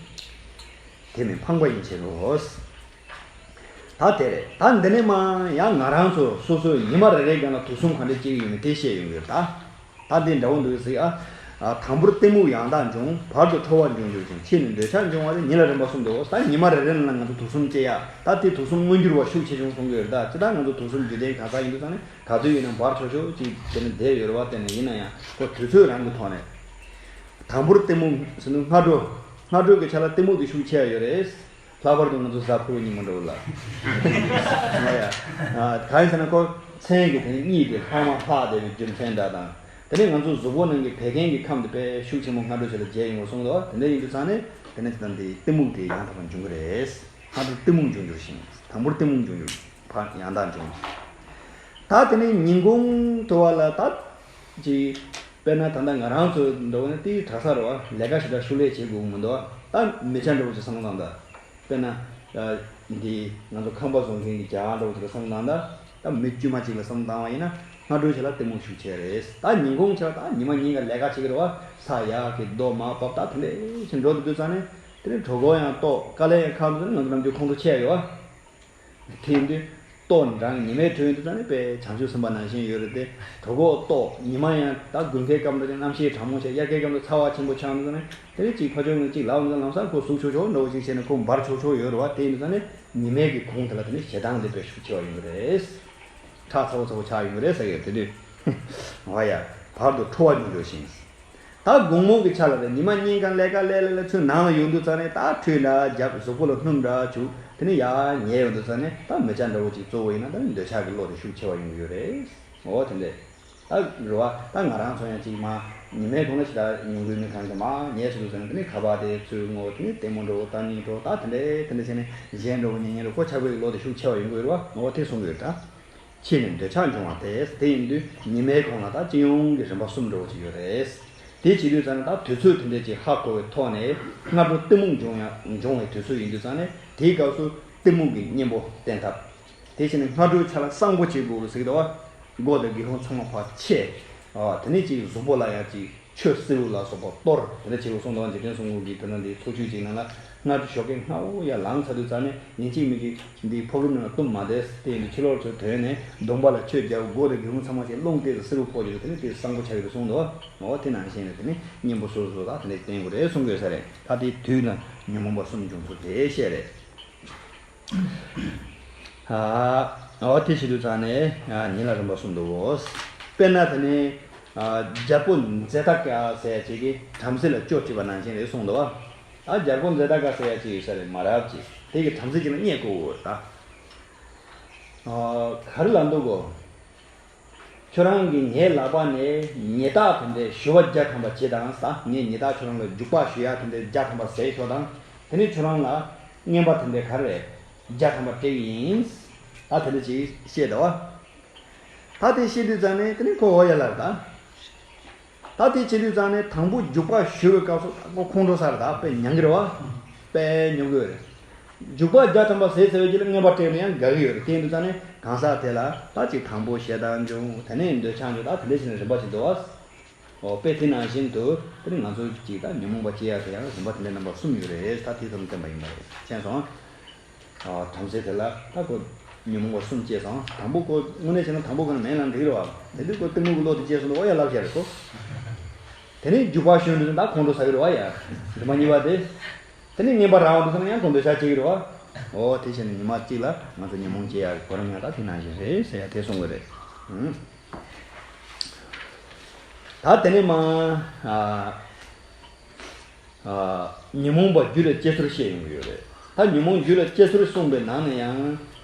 དེ་མིན་ཕངས་པ་ཡིན་ཕྱིར་རོ། ད་དེ་རེད། ད་འདི་ནས་མ་ཡང་ང་རང་ཚོ་སོ་སོའི་ཉི་མ་རེ་རེའི་སྒང་ལ་དུག་གསུམ་ག་འདྲ་སྐྱེ་གི་ཡོད་མེད་དེ་བཤད་ཡོང་གི་ཡོད་ད། ད་འདི་འདྲ་བོ་འདུག་ཟེར་ཨ། དང་པོར་གཏི་མུག་ཡང་དག་འབྱུང་། བར་དུ་ཁྲོ་བ་འབྱུང་འགྱུར་ཞིང་། ཕྱིས་ནི་འདོད་ཆགས་འབྱུང་བ་སྟེ། ཉིན་ལ་རིམ་པ་གསུམ་དུའོ། ད་ཉི་མ་རེ་རེ་ནང་ལ་ང་ཚོ་དུག་གསུམ་སྐྱེ་ཡ། ད་དེ་དུག་གསུམ་མངོན་འགྱུར་བ་ཤུགས་ཆེ་ཆུང་གསུང་གི་ཡོད་རེད། ད་ཅི་ད་ང་ཚོ་དུག་གསུམ་རྒྱུད་ལྡན་གང་ཟག་ཡིན་དུས་ཙང་ནས་ག་ཚོད་ཡིན་ན་འབར་ཆོག་ཆོག་ཅིག་དེ་ནི་བསྡད་ཡོད་རེད་བ། དེ་ནི་ཡིན་ན་ཡང་ཁོ་དུས་ཚོད་རང་གི་ཐོག་ནས། དང་པོར་གཏི་མུག་ཟེར་ནི་སྔ་དྲོ། སྔ་དྲོ་གི་ཆ་ལ་གཏི་མུག་དེ་ཤུགས་ཆེ་བ་ཡོད་རེད། ལྷག་པར་དུ་ང་ཚོ་གཟའ་ཕུར་བུ་ཉིན་མོ་འདྲ་བོ་ལ། ཨ་ཡ། ཨ། གང་ཡིན་ཟེར་ན་ཁོ་མཚན་གྱི་དེ་གཉིས་དེ་ལྷག་མ་ལྷག་བསྡད་པའི་རྒྱུ་མཚན་འདྲ་དང་། དེ་ནས་ང་ཚོ་གཟུགས་པོ་ནང་གི་བད་ཀན་གྱི་ཁམས་དེ་དཔེ་ཤུགས་ཆེན་པོ་སྔ་དྲོ་ཆ་ལ་རྒྱས་ཡོང་བ་གསུངས་འདུག་དེ་འདྲ་ཡིན་དུས་ཙང་ནས་དེ་ནས་དེ་དང་དེ་གཏི་མུག་དེ་ཡང་དག་པར་འབྱུང་གི་རེད། སྔ་དྲོ་གཏི་མུག་འབྱུང་འགྱུར་ཞིང་། དང་པོར་གཏི་མུག་འབྱུང་འགྱུར། ཕར་ཡང་དག་འབྱུང་། ད་དེ་ནས་ཉིན་གུང་དུ་བ་ལ་ད་ཅིག་དཔེར་ན་ད་ལྟ་ང་རང་ཚོ་འདྲ་བོ་ནི་དེའི་གྲྭ་ས་རེད་བ། ལས་ཀ་ཞེ་དྲག་ཤུགས་ལས་བྱེད་དགོས་མི་འདུག་ད་མི་ཆ་འདྲ་བོ་ཅིག་བསམ་བློ་བཏང་ད། དཔེར་ན། ཨ། འདི་ང་ཚོ་ཁང་པ་བཟོ་མཁན་གྱི་རྒྱ་གར་འདྲ་བོ་དེ་ལ་བསམ་བློ་བཏང་ད། ད་མི་དཀྱུས་མ་ཅིག་ལ་བསམ་བློ་བཏང་བ་ཡིན་ན་སྔ་དྲོའི་ཆ་ལ་གཏི་མུག་ཤུགས་ཆེ་རེད། ད་ཉིན་གུང་ཆ་ལ་ད་ཉི་མ་ཉིན་གང་ལས་ཀ་བྱེད་ཀྱི་རེད་བ། ས་ཡག་གི་རྡོ་མར་བབས། ད་དེ་འདྲ་ཞིག་འགྲོ་འདུག་དུས་ཙང་ནས་དེ་ནས་གྲོད་ཁོག་ཡང་ལྟོགས། དཀའ་ལས་ཡང་ཁག་འདུག་ན་ང་ཚོ་ནམ་རྒྱུན་ཁོང་ཁྲོ་ཆེ་ཡ་ཡོད་བ། དེ་ཡིན་དུས་ལྟོ་འགྲངས་ཉི་མའི་དྲོད་ཡིན་དུས་ཙང་ནས་དཔེ་བྱང་ཆུབ་སེམས་དཔའ་ནང་བཞིན་ཡོད་རེད་དེ། གྲོད་ཁོག་ལྟོགས། ཉི་མ་ཡང་ད་དགུན་ཁའི་སྐབས་འདྲ་ཅིག་གནམ་གཤིས་གྲང་མོ་བྱས། དབྱར་ཁའི་སྐབས་འདྲ་ཚ་བ་ཆེན་པོ་ཆགས་འདུག་ཙང་ནས་དེ་ནས་གཅིག་ཕར་ཕྱོགས་ནས་གཅིག་ལབ་འདུག་ལམ་སང་ཁོ་ཟུག་ཆོག་ཆོག་འདྲ་བོ་ཅིག་བྱས་ནས་ཁོ་འབར་ཆོག་ཆོག་ཡོད་རེད་བ། དེ་ཡིན་དུས་ཙང་ནས་ཉི་མའི་གི་གུང་དེ་ལ་དེ་ནས་ཞེ་སྡང་དེ་དཔེ་ཤུགས་ཆེ་བ་ཡོང་གི་རེད། ཁྲག་ཚ་བོ་ཚ་བོ་ཆགས་ཡོང་གི་རེད་ཟེར་གི་ཡོད་དེ་དུས། འོ་ཡ། བར་དུ་ཁྲོ་བ་འབྱུང་འགྱུར་ཞིང་། ད་དགོང་མོ་གི་ཆ་ལ་རེད། ཉི་མ་ཉིན་གང་ལས་ཀ་ལས་ལས་ལས་ཚུར་ནང་ལ་ཡོང་དུས་ཙང་ནས་ད་ཁྲུས་ལ་རྒྱབ། གཟུགས་པོ་ལ་སྣུམ་འདྲ་བྱུག་དེ་ནས་ཡར་ཉལ་ཡོང་དུས་ཙང་ནས་ད་མི་ཆ་འདྲ་བོ་ཅིག་གཙོ་བོ་ཡིན་ན་ད་འདོད་ཆགས་ཀྱི་བློ་དེ་ཤུགས་ཆེ་བ་ཡོང་གི་ཡོད་རེད། འོ་དེ་འདྲས། ད་རེད་བ། ད་ང་རང་ཚོ་ཡང་ཅིག་མ་ཉི་མའི་གུང་ལ་ཞེ་དྲག་ཉུང་དགོས་མི་གང་གི་མ་ཉལ་སོང་དུས་ཙང་ནས་དེ་ནས་ཁ་པར་དེ་ཚུར་ངོ་། དེ་ནས་ལྟད་མོ་འདྲ་བོ་ལྟ་སྙིང་འདྲ་བོ་ད་དེ་འདྲས་དེ་འདྲས་བྱས་ནས་གཞན་འདྲ་བོ་ཉན་ཉན་འདྲ་བོ་ཁོ་ཆགས་པའི་བློ་དེ་ཤུགས་ཆེ་བ་ཡོང་གི་ཡོད་རེད་བ། འོ་དེ་གསུང་གི་ཡོད་ད། ཕྱིས་ནས་འདོད་ཆགས་འབྱུང་བ་སྟེ། དེ་ཡིན་དུས་ཉི་མའི་གུང་ལ་ད་སྤྱི་ཡོངས་ཀྱི་རིམ་པ་གསུམ་འདྲ་བོ་ཅིག་ཡོད་རེད། དེ་བྱེད་དུས་ཙང་ནས་ད་དུས་ཚོད་དེ་འདྲ་ཅིག་ཧ་གོ་བའི་ཐོག་ནས་སྔ་དྲོ་གཏི་མུག་འབྱུང་ཡ་འབྱུང་བའི་དུས་ཚོད་ཡིན་དུས་ཙང་ནས་དེའི་སྐབས་སུ་གཏི་མུག་གི་གཉེན་པོ་བསྟེན་ཐབས། དེ་བྱས་ནས་སྔ་དྲོའི་ཆ་ལ་གསང་པོ་བྱེད་དགོས་ཟེར་གི་འདུག་བ། སྒོ་དང་སྒེའུ་ཁུང་ཚང་མ་ཕར་ཕྱེ། ཨ། དེ་ནས་ཅིག་གཟུགས་པོ་ལ་ཡང་ཅིག་ཆུ་བསིལ་བ་ལ་སོགས་པ་གཏོར། དེ་འདྲ་བྱེད་དགོས་གསུངས་འདུག་འཇིག་རྟེན་གསུམ་མགོན་གྱི་དོན་དག་འདི་ཚོགས་ཆོས་ཅིག་ནང་ལ་སྔ་དྲོ་ཞོགས་ཀས་སྔ་བོ་ཡར་ལངས་ཚར་དུས་ཙང་ནས་ཉིན་གཅིག་མིན་གཅིག་འདི་ཕོ་རྒྱུམ་ནང་ལ་བཏུམ་མ་བསྡད། དེ་ཡིན་དུས་ཕྱི་ལོགས་ཚུར་ཐོན་ནས་གདོང་པ་ལ་ཆུ་བརྒྱབ། སྒོ་དང་སྒེའུ་ཁུང་ཚང་མ་ཅིག་རླུང་བཏེགས་ཏེ་བསིལ་བ་ཕོག་རྒྱུ་དེ་ནི་དེ་གསང་པོ་ཆགས་ཀྱི་རེད་གསུངས་འདུག་འོ་དེ་ནང་བཞིན་རེད། དེ་ནི་གཉེན་པོ་སོ་སོ་ལ་དེ་འདྲ་བསྟེན་དགོས་རེད་གསུང་དགོས་ས་རེད། ད་དེ་དུས་ལ་ཉོན་མོངས་པ་གསུམ་འབྱུང་ཚུལ་དེ་བཤད་རེད། ཨ། འོ་དེ་བྱེད་དུས་ཙང་ནས་ཉིན་ལ་རིམ་པ་གསུམ་འདུག་གོ། དཔེར་ན་དེ་ནས་རྒྱལ་པོ་མཛེ་སྟག་ཟེར་ཅིག་གིས་བྲམ་ཟེ་ལ་ཅོ་དྲིས་པ་ནང་བཞིན་རེད་གསུངས་འདུག་བ། ད་རྒྱལ་པོ་མཛེས་ད་ག་ཟེར་ཡ་ཅིག་ཡོད་ས་རེད། མ་རབས་ཅིག་དེ་གི་བྲམ་ཟེ་ཅིག་ལ་བསྙད་བཀོད་ཡོད་ད། ཨ། ག་རེ་ལབ་འདུག་གོ། ཁྱོད་རང་གིས་ངའི་ལག་པ་ནས་ཉེས་རྟགས་དེ་འདྲའི་ཞུ་བ་བརྒྱ་ཐམ་པ་བྱེད་དང་ཟེར། ངས་ཉེས་རྟགས་ཁྱོད་རང་ལ་འཇུག་པ་ཞུ་ཡ་དེ་འདྲའི་བརྒྱ་ཐམ་པ་ཟས་ཤོག་དང་། དེ་ནས་ཁྱོད་རང་ལ་རྔན་པ་དེ་འདྲའི་ག་རེ་རེད། བརྒྱ་ཐམ་པ་སྤྲད་ཀྱི་ཡིན། ད་དེ་འདྲ་ཅིག་བཤད་འདུག་བ། ད་དེ་བཤད་དུས་ཙང་ནས་དེ་ནས་ཁོ་འོ་ཡ་ལབ་ད། ད་དེ་བྱེད་དུས་ཙང་ནས་དང་པོ་འཇུག་པ་ཞུ་བའི་སྐབས་སུ་ད་ཁོ་ཁོང་ཁྲོ་ཟ་རེད། ད་དཔེ་མྱང་གི་རེད་བ། དཔེ་མྱོང་གི་ཡོད་རེད། འཇུག་པ་བརྒྱ་ཐམ་པ་ཟས་ཟེར་བའི་རྗེས་ལ་རྔན་པ་སྤྲད་ན་ཡང་དགའ་གི་ཡོད་རེད། དེ་ཡིན་དུས་ཙང་ནས་གང་ཟག་དེ་ལ་ད་ཅིག་དང་པོ་ཞེ་སྡང་འབྱུང་། དེ་ནས་འདོད་ཆགས་འབྱུང་། ད་དེ་འདྲ་བྱས་ནས་རིམ་པ་ཅིག་འདུག་བ། འོ་དཔེ་དེ་ནང་བཞིན་དུ་དེ་ནི་ང་ཚོ་གཅིག་ད་ཉོན་མོངས་པ་སྐྱེ་ཡ་དེ་ཡང་རིམ་པ་དེ་འདྲའི་རྣམ་པ་གསུམ་ཡོད་རེད། ད་དེ་ཙམ་བསྟན་པ་ཡིན་པ་རེད། མཁྱེན་སོང་། ཨ། བྲམ་ཟེ་དེ་ལ་ད་ཁོ་ཉོན་མོངས་པ་གསུམ་སྐྱེས་སོང་། དང་པོ་ཁོ་དངོས་གནས་བྱས་ན་དང་པོ་ཁོ་ན་མེད་ལ་འགྲིག་རེད་བ། དེ་དུས་ཁོ་གཏི་མུག་གི་བློ་དེ་སྐྱེས་སོང་། འོ་ཡ་ལབ་བྱས་རེད་ཁོ། དེ་ནས་འཇུག་པ་ཞུ་འདུག་ད་ཁོང་ཁྲོ་ཟ་གི་རེད་བ་ཡ། རིམ་པ་གཉིས་པ་དེ། དེ་ནས་རྔན་པ་རག་འོང་དུས་ཙང་ན་ཡང་ཁོ་འདོད་ཆགས་སྐྱེ་གི་རེད་བ། འོ་དེ་བྱས་ནས་ཉི་མ་གཅིག་ལ་ང་ཚོ་ཉོན་མོངས་སྐྱེ་ཡ་གི་གོ་རིམ་ཡང་ད་དེ་ནང་བཞིན་རེད་ཟེར་ཡ་དེ་གསུང་གི་རེད། ཨང་། ད་དེ་ནས་མ། ཨ། ཨ། ཉོན་མོངས་པ་རྒྱུད་ལ་སྐྱེ་ཚུལ་བཤད་ཡོང་གི་ཡོད་རེད། ད་ཉོན་མོངས་རྒྱུད་ལ་སྐྱེ་ཚུལ་གསུངས་པའི་ནང་ནས་ཡང་།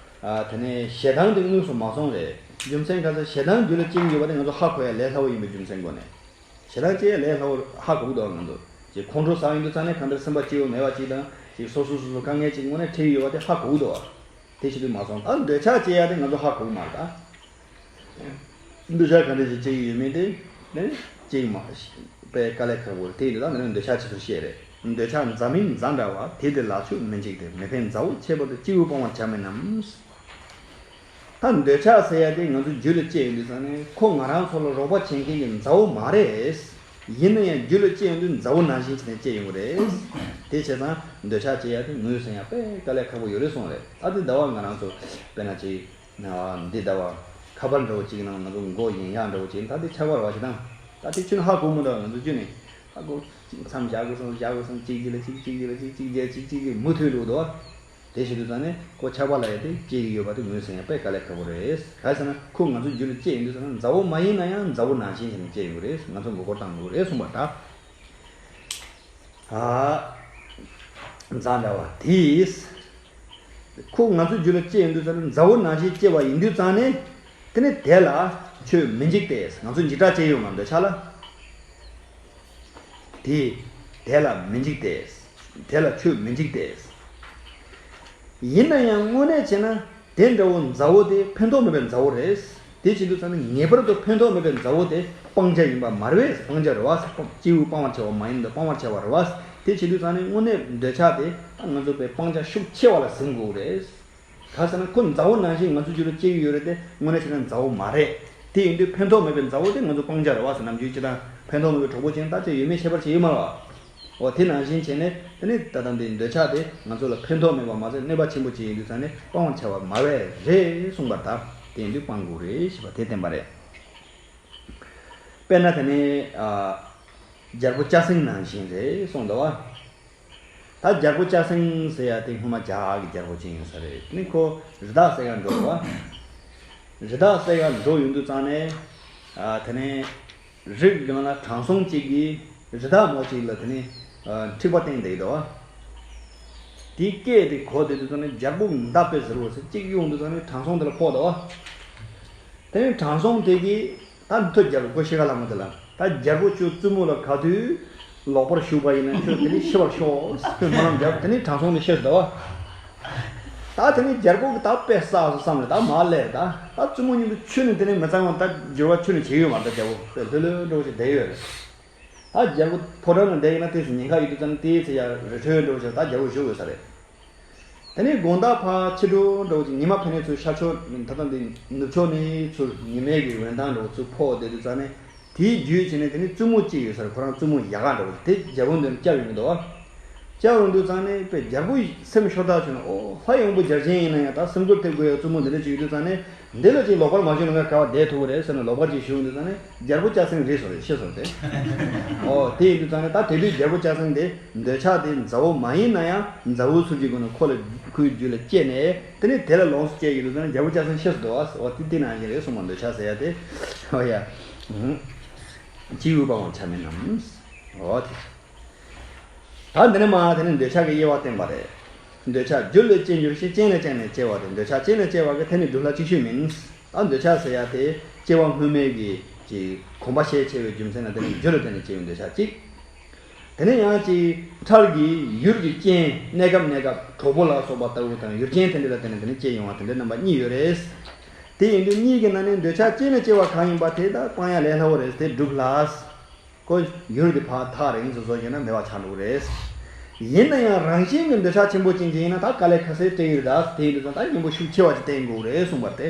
ཨ། དེ་ནས་ཞེ་སྡང་དེ་དངོས་སུ་མ་སོང་རེད། རྒྱུ་མཚན་ག་ཚོད་ཞེ་སྡང་རྒྱུད་ལ་སྐྱེ་གི་ཡོད་པ་དེ་ང་ཚོ་ཧ་གོ་ཡ་ལས་སླ་བོ་ཡིན་པའི་རྒྱུ་མཚན་སྒོ་ནས། ཞེ་སྡང་སྐྱེ་ཡ་ལས་སླ་བོ་ཧ་གོ་གི་འདུག་ང་ཚོ་ཅིག་ཁོང་ཁྲོ་ཟ་ཡོང་དུས་ཙང་ནས་གང་ལྟར་སེམས་པ་སྐྱིད་པོ་མེད་པ་ཅིག་དང་། ཅིག་སོ་སོ་སོ་སོ་དཀའ་ངལ་ཅིག་དངོས་གནས་འཕྲད་ཀྱི་ཡོད་པ་དེ་ཧ་གོ་གི་འདུག་བ། དེ་བྱེད་དུས་མ་སོང་། ད་འདོད་ཆགས་སྐྱེ་ཡ་དེ་ང་ཚོ་ཧ་གོ་གི་མ་རེད་ད། འདོད་ཆགས་ག་འདྲ་ཞིག་སྐྱེ་གི་ཡོད་མེད་དེ་ནི་སྐྱེ་གི་མ་རེད། དཔེ་དཀའ་ལས་ཁག་པོ་རེད། དེ་ཡིན་དུས་ད་འདི་ནི་འདོད་ཆགས་ཆེ་ཚུལ་བཤད་རེད། འདོད་ཆགས་མཛའ་མིན་མཛའ་འདྲ་བ། དེ་དེ་ལ་ཆོས་མི་འཇིགས་ཏེ། མི་ཕན་མཛའ་བོ་ཁྱད་པར་དུ། སྐྱེས་བུ་སྤང་བར་བྱ་མིན་ནམ། ད་འདོད་ཆགས་ཟེར་ཡ་དེ་ང་ཚོ་རྒྱུད་ལ་སྐྱེ་ཡོང་དུས་ཙང་ནས་ཁོ་ང་རང་ཚོ་ལ་རོགས་པ་བྱེད་མཁན་གྱི་མཛའ་བོ་མ་རེད། ཡིན་ན་ཡང་རྒྱུད་ལ་སྐྱེ་ཡོང་དུས་མཛའ་བོ་ནང་བཞིན་བྱས་ནས་སྐྱེ་ཡོང་གི་རེད། དེ་བྱས་ཙང་འདོད་ཆགས་སྐྱེ་ཡ་དེ་ངོས་ཟིན་ཡ་དཔེ་དཀའ་ལས་ཁག་པོ་ཡོད་རེད་གསུངས་རེད། ད་དེ་ཟླ་བ་ང་རང་ཚོ་དཔེར་ན་ཅིག་འདི་ཟླ་བ་ཁ་པར་འདྲ་བོ་ཅིག་ནང་ང་ཚོ་མགོ་ཡིན་ཡག་འདྲ་བོ་ཅིག་ད་དེ་ཆགས་པ་རེད་བ། ཅི་དང་ད་དེ་ཁྱོད་ཧ་གོ་མི་འདུག་ང་ཚོ་རྒྱུད་ནས་ཧ་གོ། མཚམས་བཞག་དགོས་སོང་། བཞག་དགོས་སོང་། གཅིག་གཅིག་ལ་གཅིག་གཅིག་གཅིག་ལ་གཅིག་གཅིག་རྗེས་གཅིག་གཅིག་གཅིག་མུ་མཐུད་འགྲོ་འདུག་བ། དེ་བྱེད་དུས་ཙང་ནས་ཁོ་ཆགས་པ་ལ་ཡ་དེ་སྐྱེ་གི་ཡོད་པ་དེ་ངོས་ཟིན་ཡ་དཔེ་དཀའ་ལས་ཁག་པོ་རེད། ག་རེ་ཟེར་ན་ཁོ་ང་ཚོ་རྒྱུད་ལ་སྐྱེ་ཡོང་དུས་ཙང་ན་མཛའ་བོ་མ་ཡིན་ན་ཡང་མཛའ་བོ་ནང་བཞིན་བྱས་ནས་སྐྱེ་ཡོང་གི་རེད། ང་ཚོ་མགོ་སྐོར་བཏང་དགོས་རེད་གསུངས་པ་འདྲ། ཨ། མཛའ་འདྲ་བ་དེས། ཁོ་ང་ཚོ་རྒྱུད་ལ་སྐྱེ་ཡོང་དུས་ཙང་ནས་མཛའ་བོ་ནང་བཞིན་སྐྱེ་བ་ཡིན་དུས་ཙང་ནས། དེ་ནས་དེ་ལ་ཁྱོད་མི་འཇིགས་ཏེ། ང་ཚོ་འཇིགས་སྐྲག་སྐྱེ་ཡོང་ང་འདོད་ཆགས་ལ། དེ། དེ་ལ་མི་འཇིགས་ཏེ། དེ་ལ་ཁྱོད་མི་འཇིགས་ཏེ། ཡིན་ན་ཡང་དངོས་གནས་བྱས་ན་དེ་འདྲ་བོ་མཛའ་བོ་དེ་ཕན་ཐོགས་མེད་པའི་མཛའ་བོ་རེད། དེ་བྱེད་དུས་ཙང་ནས་ངེས་པར་དུ་ཕན་ཐོགས་མེད་པའི་མཛའ་བོ་དེ་སྤང་བྱ་ཡིན་པ་མ་རེད་པས། སྤང་བྱ་རེད་པས། སྐྱེས་བུ་སྤང་བར་བྱ་བ་མ་ཡིན་ཏེ་སྤང་བར་བྱ་བ་རེད་པས། དེ་བྱེད་དུས་ཙང་ནས་དངོས་གནས་འདོད་ཆགས་དེ་ད་ང་ཚོ་དཔེ་སྤང་བྱ་ཤུགས་ཆེ་བ་ལ་ཟིན་དགོས་རེད། ག་ཟེར་ན་ཁོ་མཛའ་བོ་ནང་བཞིན་ང་ཚོ་རྒྱུད་ལ་སྐྱེ་གི་ཡོད་རེད་དེ། དངོས་གནས་བྱས་ན་མཛའ་བོ་མ་རེད། དེ་ཡིན་དུས་ཕན་ཐོགས་མེད་པའི་མཛའ་བོ་དེ་ང་ཚོ་སྤང་བྱ་རེད་པས། ནམ་རྒྱུན་སྤྱིར་བཏང་ཕན་ཐོགས་མེད་པའི་གྲོགས་པོ་ཅན་ད་ཅི་ཡོད་མེད་ཁྱད་པར་ཅི་ཡོད་མ་རེད་པ། འོ་དེ་ནང་བཞིན་བྱས་ནས་དེ་ནི་ད་ལྟ་འདི་འདོད་ཆགས་དེ་ང་ཚོ་ལ་ཕན་ཐོགས་མེད་པ་མ་ཟད་གནོད་པ་ཆེན་པོ་ཅིག་ཡིན་དུས་ཙང་ནས་སྤང་བར་བྱ་བ་མ་རེད་གསུངས་པ་ལྟར། དེ་ཡིན་དུས་སྤང་དགོས་རེད་ཞེས་པ་དེ་བསྟན་པ་རེད། དཔེར་ན་དེ་ནི། ཨ། རྒྱལ་པོ་སྐྱ་སེང་ནང་བཞིན་རེད་གསུངས་འདུག་པ། ད་རྒྱལ་པོ་སྐྱ་སེང་ཟེར་ཡ་དེ་སྔོན་མ་རྒྱ་གར་གྱི་རྒྱལ་པོ་ཅིག་ཡིན་ས་རེད། དེ་ནི་ཁོ་རི་དྭགས་བསད་ག་འགྲོ་བ། རི་དྭགས་བསད་ག་འགྲོ་ཡོང་དུས་ཙང་ནས། ཨ། དེ་ནས་རི་གི་ནང་ལ་དྲང་སྲོང་གཅིག་གིས་རི་དྭགས་མོ་གཅིག་ལ་དེ་ནས། ཨ། འཁྲིག་པ་བསྟན་བསྡད་ཡོད་པ། དེའི་སྐད་དེ་གོ་བསྡད་དུས་ཙང་ནས་རྒྱལ་པོ་མདའ་དཔེ་ཟེར་བ་ཟེར་གཅིག་གཡུག་དུས་ཙང་ནས་དྲང་སྲོང་དེ་ལ་ཕོག་འདུག་པ། དེ་ནས་དྲང་སྲོང་དེ་གིས། ད་འདི་ཐོས། རྒྱལ་པོ་ཤི་ཁ་ལ་མོ་དེ་ལ། ད་རྒྱལ་པོ་ཁྱོད་བཙུན་མོ་ལ་ག་དུས་ལོག་པར་ཞུགས་པ་ཡིན་ན་ཁྱོད་དེ་ནས་ཤི་བར་ཤོག་ཁྱོད་སྨོན་ལམ་རྒྱབ། དེ་ནས་དྲང་སྲོང་དེ་ཤི་སོང་། ད་དེ་ནས་རྒྱལ་པོ་གི་ད་དཔེ་བསགས་སོང་བསམ་རེད། ད་མ་སླེབས། ད་ད་བཙུན་མོ་མཉམ་དུ་ཁྱོད་ནས་དེ་ནས་མི་གཙང་བ་ད་འགྱུར་བ་ཁྱོད་ནས་བྱེད་ཡོད་མ་རེད། ད་རྒྱལ་པོ་དཔེ་ལྷོད་ལྷོད་འགྲོ་བྱེད་བསྡད་ཡོད་རེད། ད་རྒྱལ་པོ་ཕོ་བྲང་ལ་བསྡད་ཡིན་ན་དེ་ཚོ་ཉེན་ཁ་ཡོད་དུས་ཙང་ནས་དེའི་ཚེ་ཡ་རི་ཁྲོད་འགྲོ་བྱེད་ད་རྒྱལ་པོ་བཞུགས་ཡོད་ས་རེད། དེ་ནས་དགོང་དག་ཕར་ཕྱི་དྲོ་འདྲ་བོ་ཅིག་ཉི་མ་ཕན་ནས་ཚུར་ཤར་ཕྱོགས་ད་ལྟ་འདི་ནུབ་ཕྱོགས་ནས་ཚུར་ཉི་མའི་གི་འོད་མདངས་འདྲ་བོ་ཚུར་ཕོག་བསྡད་དུས་ཙང་ནས་དེའི་རྒྱུད་བྱས་ནས་དེ་ནས་བཙུན་མོ་གཅིག་ཡོད་ས་རེད། ཁོ་རང་བཙུན་མོ་ཡག་ག་འདྲ་བོ་དེ་རྒྱལ་པོ་མདུན་ལ་བསྐྱབས་ཡོང་གི་འདུག་བ། བསྐྱབས་ཡོང་དུས་ཙང་ནས་དཔེ་རྒྱལ་པོ་སེམས་ཤོར་ཐག་ཆོད་ནས། ཨོ་ལྷ་ཡངས་པོ་རྒྱལ་ཆེན་ཡིན་ན་ཡང་ད་སེམས་ཁུར་ཐེབས་དགོས་ཡ་བཙུན་མོ་འདི་འདྲ་ཅིག་ཡོད་དུས་ཙང་ནས། འདི་ལ་ཅིག་ལོག་པར་མ་ཞུགས་ན་ང་ག་བ་བསྡད་ཐུབ་ཀྱི་རེད་ཟེར་ནས་ལོག་པར་ཅིག་ཞུགས་འདུག་ཙང་ནས་རྒྱལ་པོ་སྐྱ་སེང་རིག་སོང་རེད། ཤི་སོང་སྟེ། ཨོ་དེ་ཡིན་དུས་ཙང་ནས་ད་དེ་དུས་རྒྱལ་པོ་སྐྱ་སེང་དེ་འདོད་ཆགས་དེ་མཛའ་བོ་མ་ཡིན་ན་ཡང་མཛའ་བོའི་ཚུལ་གྱི་སྒོ་ནས་ཁོ་ལ་ཁོའི་རྒྱུད་ལ་སྐྱེས་ནས་དེ་ནས་དེ་ལ་ལོངས་སུ་སྤྱད་ཡོད་དུས་ཙང་ནས་རྒྱལ་པོ་སྐྱ་སེང་ཤི་སོང་འདུག་ཨ། ཨོ་དེ་དེ་ནང་བཞིན་རེད་གསུངས་པ། འདོད་ཆགས་ཟེར་ཡ་དེ། ཨོ་ཡ། སྐྱེས་བུ་སྤང་བར་བྱ་མིན་ནམ། ཨོ་དེ། ད་འདི་ནས་མར་དེ་ནས་འདོད་ཆགས་ཀྱི་དབྱེ་བ་བསྟན་པ་རེད། འདོད་ཆགས་རྒྱུ་ལས་སྐྱེ་འགྱུར་ཞིང་། རྐྱེན་ལས་སྐྱེས་ནས་སྐྱེ་བ་སྟེ། འདོད་ཆགས་རྐྱེན་ལས་སྐྱེ་བ་གི་དེ་ནི་སྒྲུབ་ལྷ་ཅིག་ཤོས་མིན། ད་འདོད་ཆགས་ཟེར་ཡ་དེ་སྐྱེ་བ་སྔོན་མའི་གི་ཅིག་གོམས་པ་ཤས་ཆེ་བའི་རྒྱུ་མཚན་ལ་བརྟེན་ནས་རྒྱུ་ལ་བརྟེན་ནས་སྐྱེ་བའི་འདོད་ཆགས་གཅིག། དེ་ནས་ཡང་ཅིག་ཁྲག་གི་ཡུལ་གྱི་རྐྱེན། གནས་སྐབས་གནས་སྐབས་གྲོགས་པོ་ལ་སོགས་པ་ལྟ་བུ་དང་ཡུལ་རྐྱེན་དེ་འདྲ་ལ་བརྟེན་ནས་དེ་ནས་སྐྱེ་ཡོང་བ་དེ་འདྲའི་རྣམ་པ་གཉིས་ཡོད་རེད། དེ་ཡིན་དུས་གཉིས་ཀྱི་ནང་ནས་འདོད་ཆགས་རྐྱེན་ལས་སྐྱེ་བ་གང་ཡིན་པ་དེ་ད་སྤང་ཡ་ལས་སླ་བོ་རེད། དེ་སྒྲུབ་ལྷ། ཁོ་ཡུལ་དེ་ཕར་ཐག་རིང་དུ་བཟོ་བྱས་ན་མེད་པ་ཆགས་འགྲོ་གི་རེད། ཡིན་ན་ཡང་རང་བཞིན་གྱི་འདོད་ཆགས་ཆེན་པོ་ཅན་ཅིག་ཡིན་ན་ད་དཀའ་ལས་ཁག་སེ་སྤྲད་ཀྱི་རེད། ད་དེ་ཡིན་དུས་ཙང་ད་གཉེན་པོ་ཤུགས་ཆེ་བ་ཅིག་བསྟེན་དགོས་རེད་གསུངས་པ་སྟེ།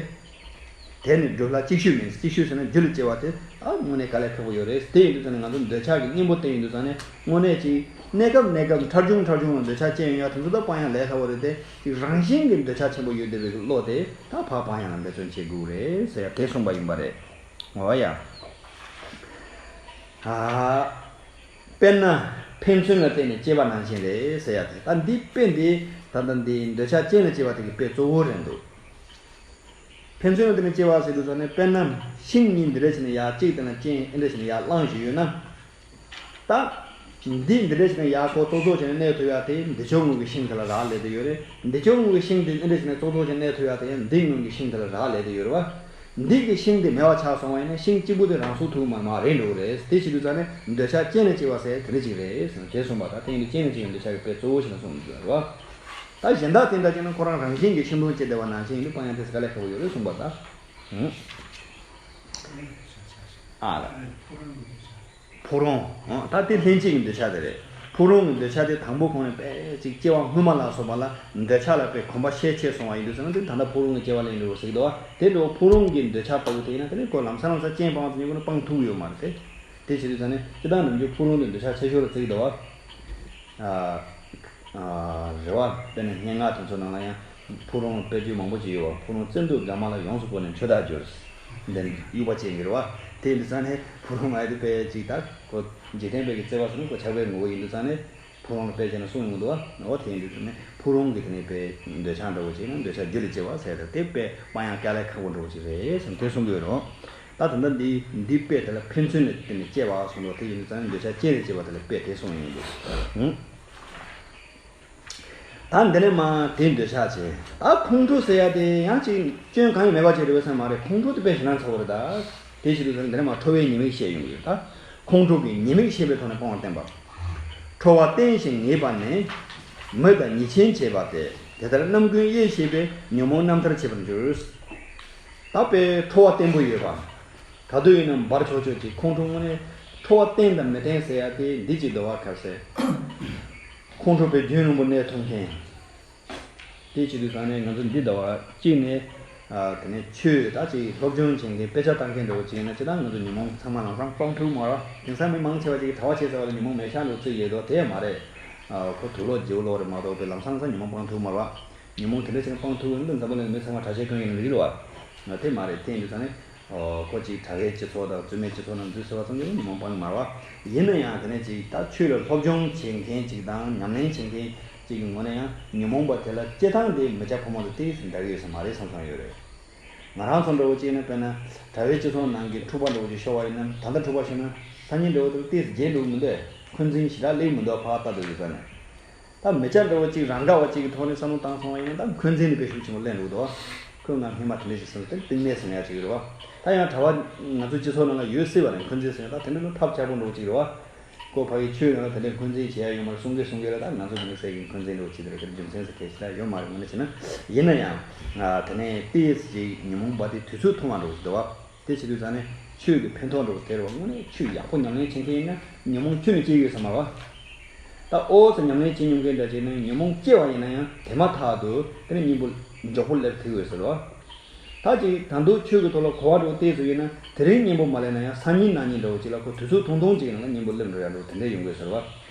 དེ་ནི་སྒྲུབ་ལྷ་ཅིག་ཤོས་མིན། ཅིག་ཤོས་ཟེར་ན་རྒྱུ་ལ་སྐྱེ་བ་དེ་ད་དངོས་གནས་དཀའ་ལས་ཁག་པོ་ཡོད་རེད། དེ་ཡིན་དུས་ཙང་ནས་ང་ཚོ་འདོད་ཆགས་ཀྱི་གཉེན་པོ་བསྟེན་ཡོང་དུས་ཙང་ནས་དངོས་གནས་ཅིག་གནས་སྐབས་གནས་སྐབས་ཕྲ་ཆུང་ཕྲ་ཆུང་ལ་འདོད་ཆགས་སྐྱེ་ཡོང་ཡ་དེ་ཚོ་ད་སྤང་ཡ་ལས་སླ་བོ་རེད་དེ། ཅིག་རང་བཞིན་གྱི་འདོད་ཆགས་ཆེན་པོ་ཡོད་བསྡད་པའི་བློ་དེ་ད་ཕར་སྤང་ཡ་ལ་འབད་བརྩོན་བྱེད་དགོས་རེད་ཟེར་ཡ་དེ་གསུངས་པ་ཡིན་པ་རེད། འོ་ཡ། ཨ། དཔེར་ན་ཕན་ཚུན་ལ་བརྟེན་ནས་སྐྱེ་བ་ནང་བཞིན་རེད་ཟེར་ཡ་དེ། ད་འདི་དཔེ་འདི་ད་ལྟ་འདི་འདོད་ཆགས་ཅན་ལ་སྐྱེ་བ་དེ་གི་དཔེ་གཙོ་བོ་རེད་འདུག་ཕན་ཚུན་ལ་བརྟེན་ནས་སྐྱེ་བ་ཟེར་དུས་ཙང་ནས་དཔེར་ན་ཤིང་གཉིས་འདི་འདྲ་བྱས་ནས་ཡར་གཅིག་དང་གཅིག་འདི་འདྲ་བྱས་ནས་ཡར་བླངས་བཞག་ཡོད་ན། ད། འདི་འདི་འདྲ་བྱས་ནས་ཡར་ཁོ་ཙོག་ཙོག་བྱས་ནས་གནས་ཐུབ་ཡ་དེ་འདི་ཕྱོགས་ངོས་ཀྱི་ཤིང་དེ་ལ་རག་ལས་བསྡད་ཡོད་རེད། འདི་ཕྱོགས་ངོས་ཀྱི་ཤིང་དེ་འདི་འདྲ་བྱས་ནས་ཙོག་ཙོག་བྱས་ནས་གནས་ཐུབ་ཡ་དེ་ཡང་འདི་ངོས་ཀྱི་ཤིང་དེ་ལ་རག་ལས་བསྡད་ཡོད་རེད་བ། འདི་གི་ཤིང་དེ་མེད་པ་ཆགས་སོང་བ་ཡིན་ན་ཤིང་གཅིག་པུ་དེ་རང་སྲོག་ཐུག་མ་མ་རེད་འགྲོ་གི་རེད། དེ་བྱེད་དུས་ཙང་ནས་འདོད་ཆགས་རྐྱེན་ལས་སྐྱེ་བ་ཟེར་དེ་འདྲ་ཅིག་རེད་ཟེར་ནས་དེ་གསུངས་པ། ད་དེ་ཡིན་དུས་རྐྱེན་ལས་སྐྱེ་བའི་འདོད་ཆགས་ཀྱི་དཔེ་གཙོ་བོ་ཞིག་ལ་གསུངས་འདུག་རེད་བ། ད་གཞན་དག་དེ་འདྲ་ཅིག་ན་ཁོ་རང་རང་བཞིན་གྱིས་ཤིང་སྡོང་སྐྱེ་བསྡད་པ་ནང་བཞིན་ཡིན་དུས་སྤང་ཡ་དེ་དཀའ་ལས་ཁག་པོ་ཡོད་རེད་གསུངས་པ། ད། ཨ་ལ། ཕུག་རོན། ཨོ། ད་དེ་ལྷན་སྐྱེས་ཀྱི་འདོད་ཆགས་དེ་རེད། ཕུག་རོན་གྱི་འདོད་ཆགས་དེ་དང་པོ་ཁོང་ནས་དཔེ་ཅིག་སྐྱེ་བ་སྔོན་མ་ལ་སོགས་པ་ལ་འདོད་ཆགས་ལ་དཔེ་གོམས་པ་ཤས་ཆེ་སོང་བ་ཡིན་དུས་ཙང་ན་དེ་ད་ལྟ་ཕུག་རོན་གྱི་སྐྱེ་བ་ལེན་འགྲོ་བ་ཟེར་གྱི་འདུག་བ། དེ་འདྲ་བོ་ཕུག་རོན་གྱི་འདོད་ཆགས་ལྟ་བུ་དེ་ཡིན་ན་དེ་ནི་ཁོ་ལམ་སང་ལམ་སང་རྐྱེན་སྤངས་ཚར་ནས་ཁོ་ནི་སྤང་ཐུབ་ཀྱི་ཡོད་མ་རེད་དེ། དེ་བྱེད་དུས་ཙང་ནས་སྤྱིར་བཏང་ནམ་རྒྱུན་ཕུག་རོན་དེ་འདོད་ཆགས་ཆེ་ཤོས་ལ་བརྩི་གི་འདུག་བ། ཨ། ཨ། རེད་བ། དཔེར་ན་སྙན་ངག་དེ་ཚོ་ནང་ལ་ཡང་ཕུག་རོན་དཔེ་བརྗོད་མང་པོ་ཅིག་ཡོད་བ། ཕུག་རོན་བཙན་དུག་དགའ་མ་ལ་ཡོངས་སུ་བསྐོར་ནས་མཆུ་ཟླ་སྦྱོར། འདི་ནི་དབྱུག་པ་ཅན་གྱི་རེད་བ། དེ་ཡིན་དུས་ཙང་ནས་ཕུག་རོན་ང་ཡི་དེ་དཔེ་ཅིག་ད་ཁོ་འཇིག་རྟེན་པའི་གི་བརྩེ་བ་ཟེར་ན་ཁོ་ཆགས་པའི་ངོ་བོ་ཡིན་དུས་ཙང་ནས་ཕུག་རོན་ལ་དཔེ་བྱས་ན་གསུངས་ཡོང་གི་འདུག་བ། འོ་དེ་ཡིན་དུས་ཙང་ནས་ཕུག་རོན་གྱི་དེ་ནས་དཔེ་འདོད་ཆགས་འདྲ་བོ་བྱས་ན་འདོད་ཆགས་རྒྱུ་ལས་སྐྱེ་བ་ཟེར་ཏེ་དེ་དཔེ་སྤང་ཡང་དཀའ་ལས་ཁག་པོ་འདྲ་བོ་ཅིག་རེད་ཟེར་ནས་དེ་གསུང་གི་ཡོད་རེད། ད་ད་ལྟ་འདི་འདི་དཔེ་དེ་ལ་ཕན་ཚུན་ལ་བརྟེན་ནས་སྐྱེ་བ་གསུངས་འདུག་དེ་ཡིན་དུས་ཙང་ནས་འདོད་ཆགས་རྐྱེན་ལས་སྐྱེ་བ་དེ་ལ་དཔེ་དེ་གསུངས་ཡོང་གི་འདུག་ཧུང་། ད་འདི་ནས་མ་དེ་འདོད་ཆགས་བྱས། ད་ཁོང་ཁྲོ་ཟེར་ཡ་དེ་ཡང་ཅིག་སྐྱོན་གང་ཡང་མེད་པ་ཅིག་རེད་པས་ཟེར་མ་རེད། ཁོང་ཁྲོ་དེ་དཔེ་ཞེ་དྲག་ཚ་བོ་རེད་ད། དེ་བྱེད་དུས་ཙང་འདི་ནས་མ་ཁྲོ་བའི་ཉེས་དམིགས་བཤད་ཡོང་གི་ཡོད་ད། ཁོང་ཁྲོ་གི་ཉེས་དམིགས་བཤད་པའི་ཐོག་ནས་སྤོང་བར་བསྟན་པ། ཁྲོ་བ་བརྟེན་ཞིང་ངེས་པ་ནི། མི་དང་ཉེས་ཅན་བྱེད་པ་སྟེ། དེ་ལྟར་རྣམ་ཀུན་དབྱེ་ཤེས་པས་ཉོན་མོངས་རྣམ་ཐར་བྱེད་པར་འགྱུར། ད་དཔེ་ཁྲོ་བ་བརྟན་པོ་ཡོད་པ། ད་དུང་ཡིན་ན་འབར་ཆོག་ཆོག་ཅིག་ཁོང་ཁྲོ་དངོས་གནས་ཁྲོ་བ་བརྟན་དང་མི་བརྟན་ཟེར་ཡ་དེ་འདི་ཅིག་འདུག་བ། ག་རེ་ཟེར། ཁོང་ཁྲོ་བའི་རྒྱུན་རིང་པོ་གནས་ཐུབ་མཁན། དེ་བྱེད་དུས་ཙང་ནས་ང་ཚོ་འདི་འདྲ་བ་གཅིག་ནས། ཨ། དེ་ནས་ཆོས་ད་ཅིག་སློབ་སྦྱོང་བྱེད་མཁན་དཔེ་ཆ་ལྟ་མཁན་འདྲ་བོ་ཅིག་ཡིན་ན་སྤྱིར་བཏང་ང་ཚོ་ཉོན་མོངས་ཚང་མ་ལམ་སང་སྤང་ཐུབ་མ་རེད། དེང་སང་མི་མང་ཆེ་བ་ཅིག་གིས་གྲྭ་པ་བྱས་ཚར་བ་ལ་ཉོན་མོངས་མེད་ཤག་འདྲ་བོ་བརྩི་ཡོད་དོ། དེ་མ་རེད། ཨ། ཁོ་དུག་ལོག་བརྗེ་པོ་ལོག་རེད་མ་གཏོགས་པའི་ལམ་སང་ས་ཉོན་མོངས་སྤང་ཐུབ་མ་རེད། ཉོན་མོངས་དེ་འདྲ་ཞིག་སྤང་ཐུབ་ཡོད་ན་འཛམ་བུ་གླིང་མི་ཚང་མ་གྲྭ་ཆས་གོན་ཡོད་ནི་རེད་བ། དེ་མ་རེད། དེ་ཡིན་དུས་ཙང་ནས། ཨོ། ཁོ་ཅིག་གྲྭ་པའི་སྤྱི་ཚོགས་དང་བཙུན་མའི་སྤྱི་ཚོགས་ནང་འཛུལ་ཟེར་བ་ཙམ་གྱིས་ཉོན་མོངས་སྤང་གི་མ་རེད་བ། ཡིན་ན་ཡང་དེ་ནས་ཅིག་ད་ཆོས་ལ་སློབ་སྦྱོང་བྱེད་མཁན་ཅིག་དང་ཉམས་ལེན་བྱེད་མཁན་ཅིག་གི་ངོས་ནས་ཡང་ཉོན་མོངས་པ་དེ་ལ་སྐྱེ་སྟངས་དེ་མི་སྐྱ་ཕོ་མོ་དང་ཏོག་ཙམ་འདྲ་གི་ཡོད་ས་མ་རེད་བསམ་བསམ་ཡོད་རེད། ང་རང་ཚོ་འདྲ་བོ་ཅིག་ནི་དཔེར་ན་གྲྭ་པའི་སྤྱི་ཚོགས་ནང་གི་འཁྲུག་པ་འདྲ་བོ་ཅིག་ཤོར་བ་ཡིན་ན། ད་ལྟ་འཁྲུག་པ་ཤོར་ན་སང་ཉིན་འདྲ་བོ་དེ་ཏོག་ཙམ་རྒྱས་འགྲོ་གི་མི་འདུག་འཁོན་འཛིན་ཞེ་དྲག་སླེབས་མི་འདུག་ཕར་ལྟ་དུས་ཙ་ནས། ད་མི་སྐྱ་འདྲ་བོ་ཅིག་རང་ག་བ་ཅིག་གི་ཐོག་ནས་བསམ་བློ་བཏང་སོང་བ་ཡིན་ན་ད་འཁོན་འཛིན་ནི་དཔེ་ཤུགས་ཆེན་པོ་སླེབས་འགྲོ་གི་འདུག་ཁོས་ང་སྔོན་མ་དེ་འདྲ་ཞིག་ཟེར་ན་དེ་གཏིང་ནས་ཟེར་ཡ་ཅིག་རེད་བ། ད་ཡང་གྲྭ་པ་ང་ཚོ་སྤྱི་ཚོགས་ནང་ལ་ཡོད་སྲིད་པ་རེད། འཁོན་འཛིན་ཟེར་ཡ་ད་དེ་འདྲ་ནི་ཐབས་ཆག་པོ་འདྲ་བོ་ཅིག་རེད་བ། ཁོ་ཕ་གི་ཆོས་ནང་ལ་དེ་འདྲའི་འཁོན་འཛིན་བྱེད་ཡ་ཡོད་མ་རེད། གསུང་གི་གསུང་གི་རེད། ད་ང་ཚོ་དེ་འདྲ་ཟེར་གི་འཁོན་འཛིན་འདྲ་བོ་ཅིག་དེ་རེད། དེ་རྒྱུ་མཚན་ཟེར་གལ་ཆེ་ན་ཡོད་མ་རེད། ངོ་ནས་བྱས་ན། ཡིན་ན་ཡང་ང་དེ་ནས་ཏོག་ཙམ་ཅིག་ཉོན་མོངས་པ་དེ་དུས་ཚོད་ཐུང་བ་འདྲ་བོ་ཞིག་འདུག་བ། དེ་བྱེད་དུས་ཙང་ནས་ཆོས་ཀྱི་ཕན་ཐོགས་འདྲ་བོ་དེ་རེད་བ། དངོས་གནས་ཆོས་ཡག་པོ་ཉམས་ལེན་བྱེད་མཁན་ཡིན་ན་ཉོན་མོངས་ཁྱོན་ནས་སྐྱེ་གི་ཡོད་ས་མ་རེད་བ། ད་ཨོ་ཙི་ཉམས་ལེན་བྱེད་མྱོང་མཁན་འདྲ་བྱས་ན་ཉོན་མོངས་སྐྱེ་བ་ཡིན་ན་ཡང་དེ་མ་ཐག་ཏུ་དེ་ནས་གཉེན་པོ་མགྱོགས་པོ་སླེབས་ཐུབ་ཀྱི་ཡོད་ས་རེད་བ། ད་ཅིག་ད་དུང་ཆོས་ཀྱི་ཐོག་ལ་གོ་བ་འདྲ་བོ་ཏོག་ཙམ་ཡོད་ན་དེ་རིང་གཉེན་པོ་མ་སླེབས་ན་ཡང་སང་ཉིན་གནངས་ཉིན་འདྲ་བོ་ཅིག་ལ་ཁོ་དུས་ཚོད་ཐུང་ཐུང་ཅིག་ནང་ལ་གཉེན་པོ་སླེབས་འགྲོ་ཡ་འདྲ་བོ་དེ་འདྲ་ཡོང་གི་ཡོད་ས་རེད་བ།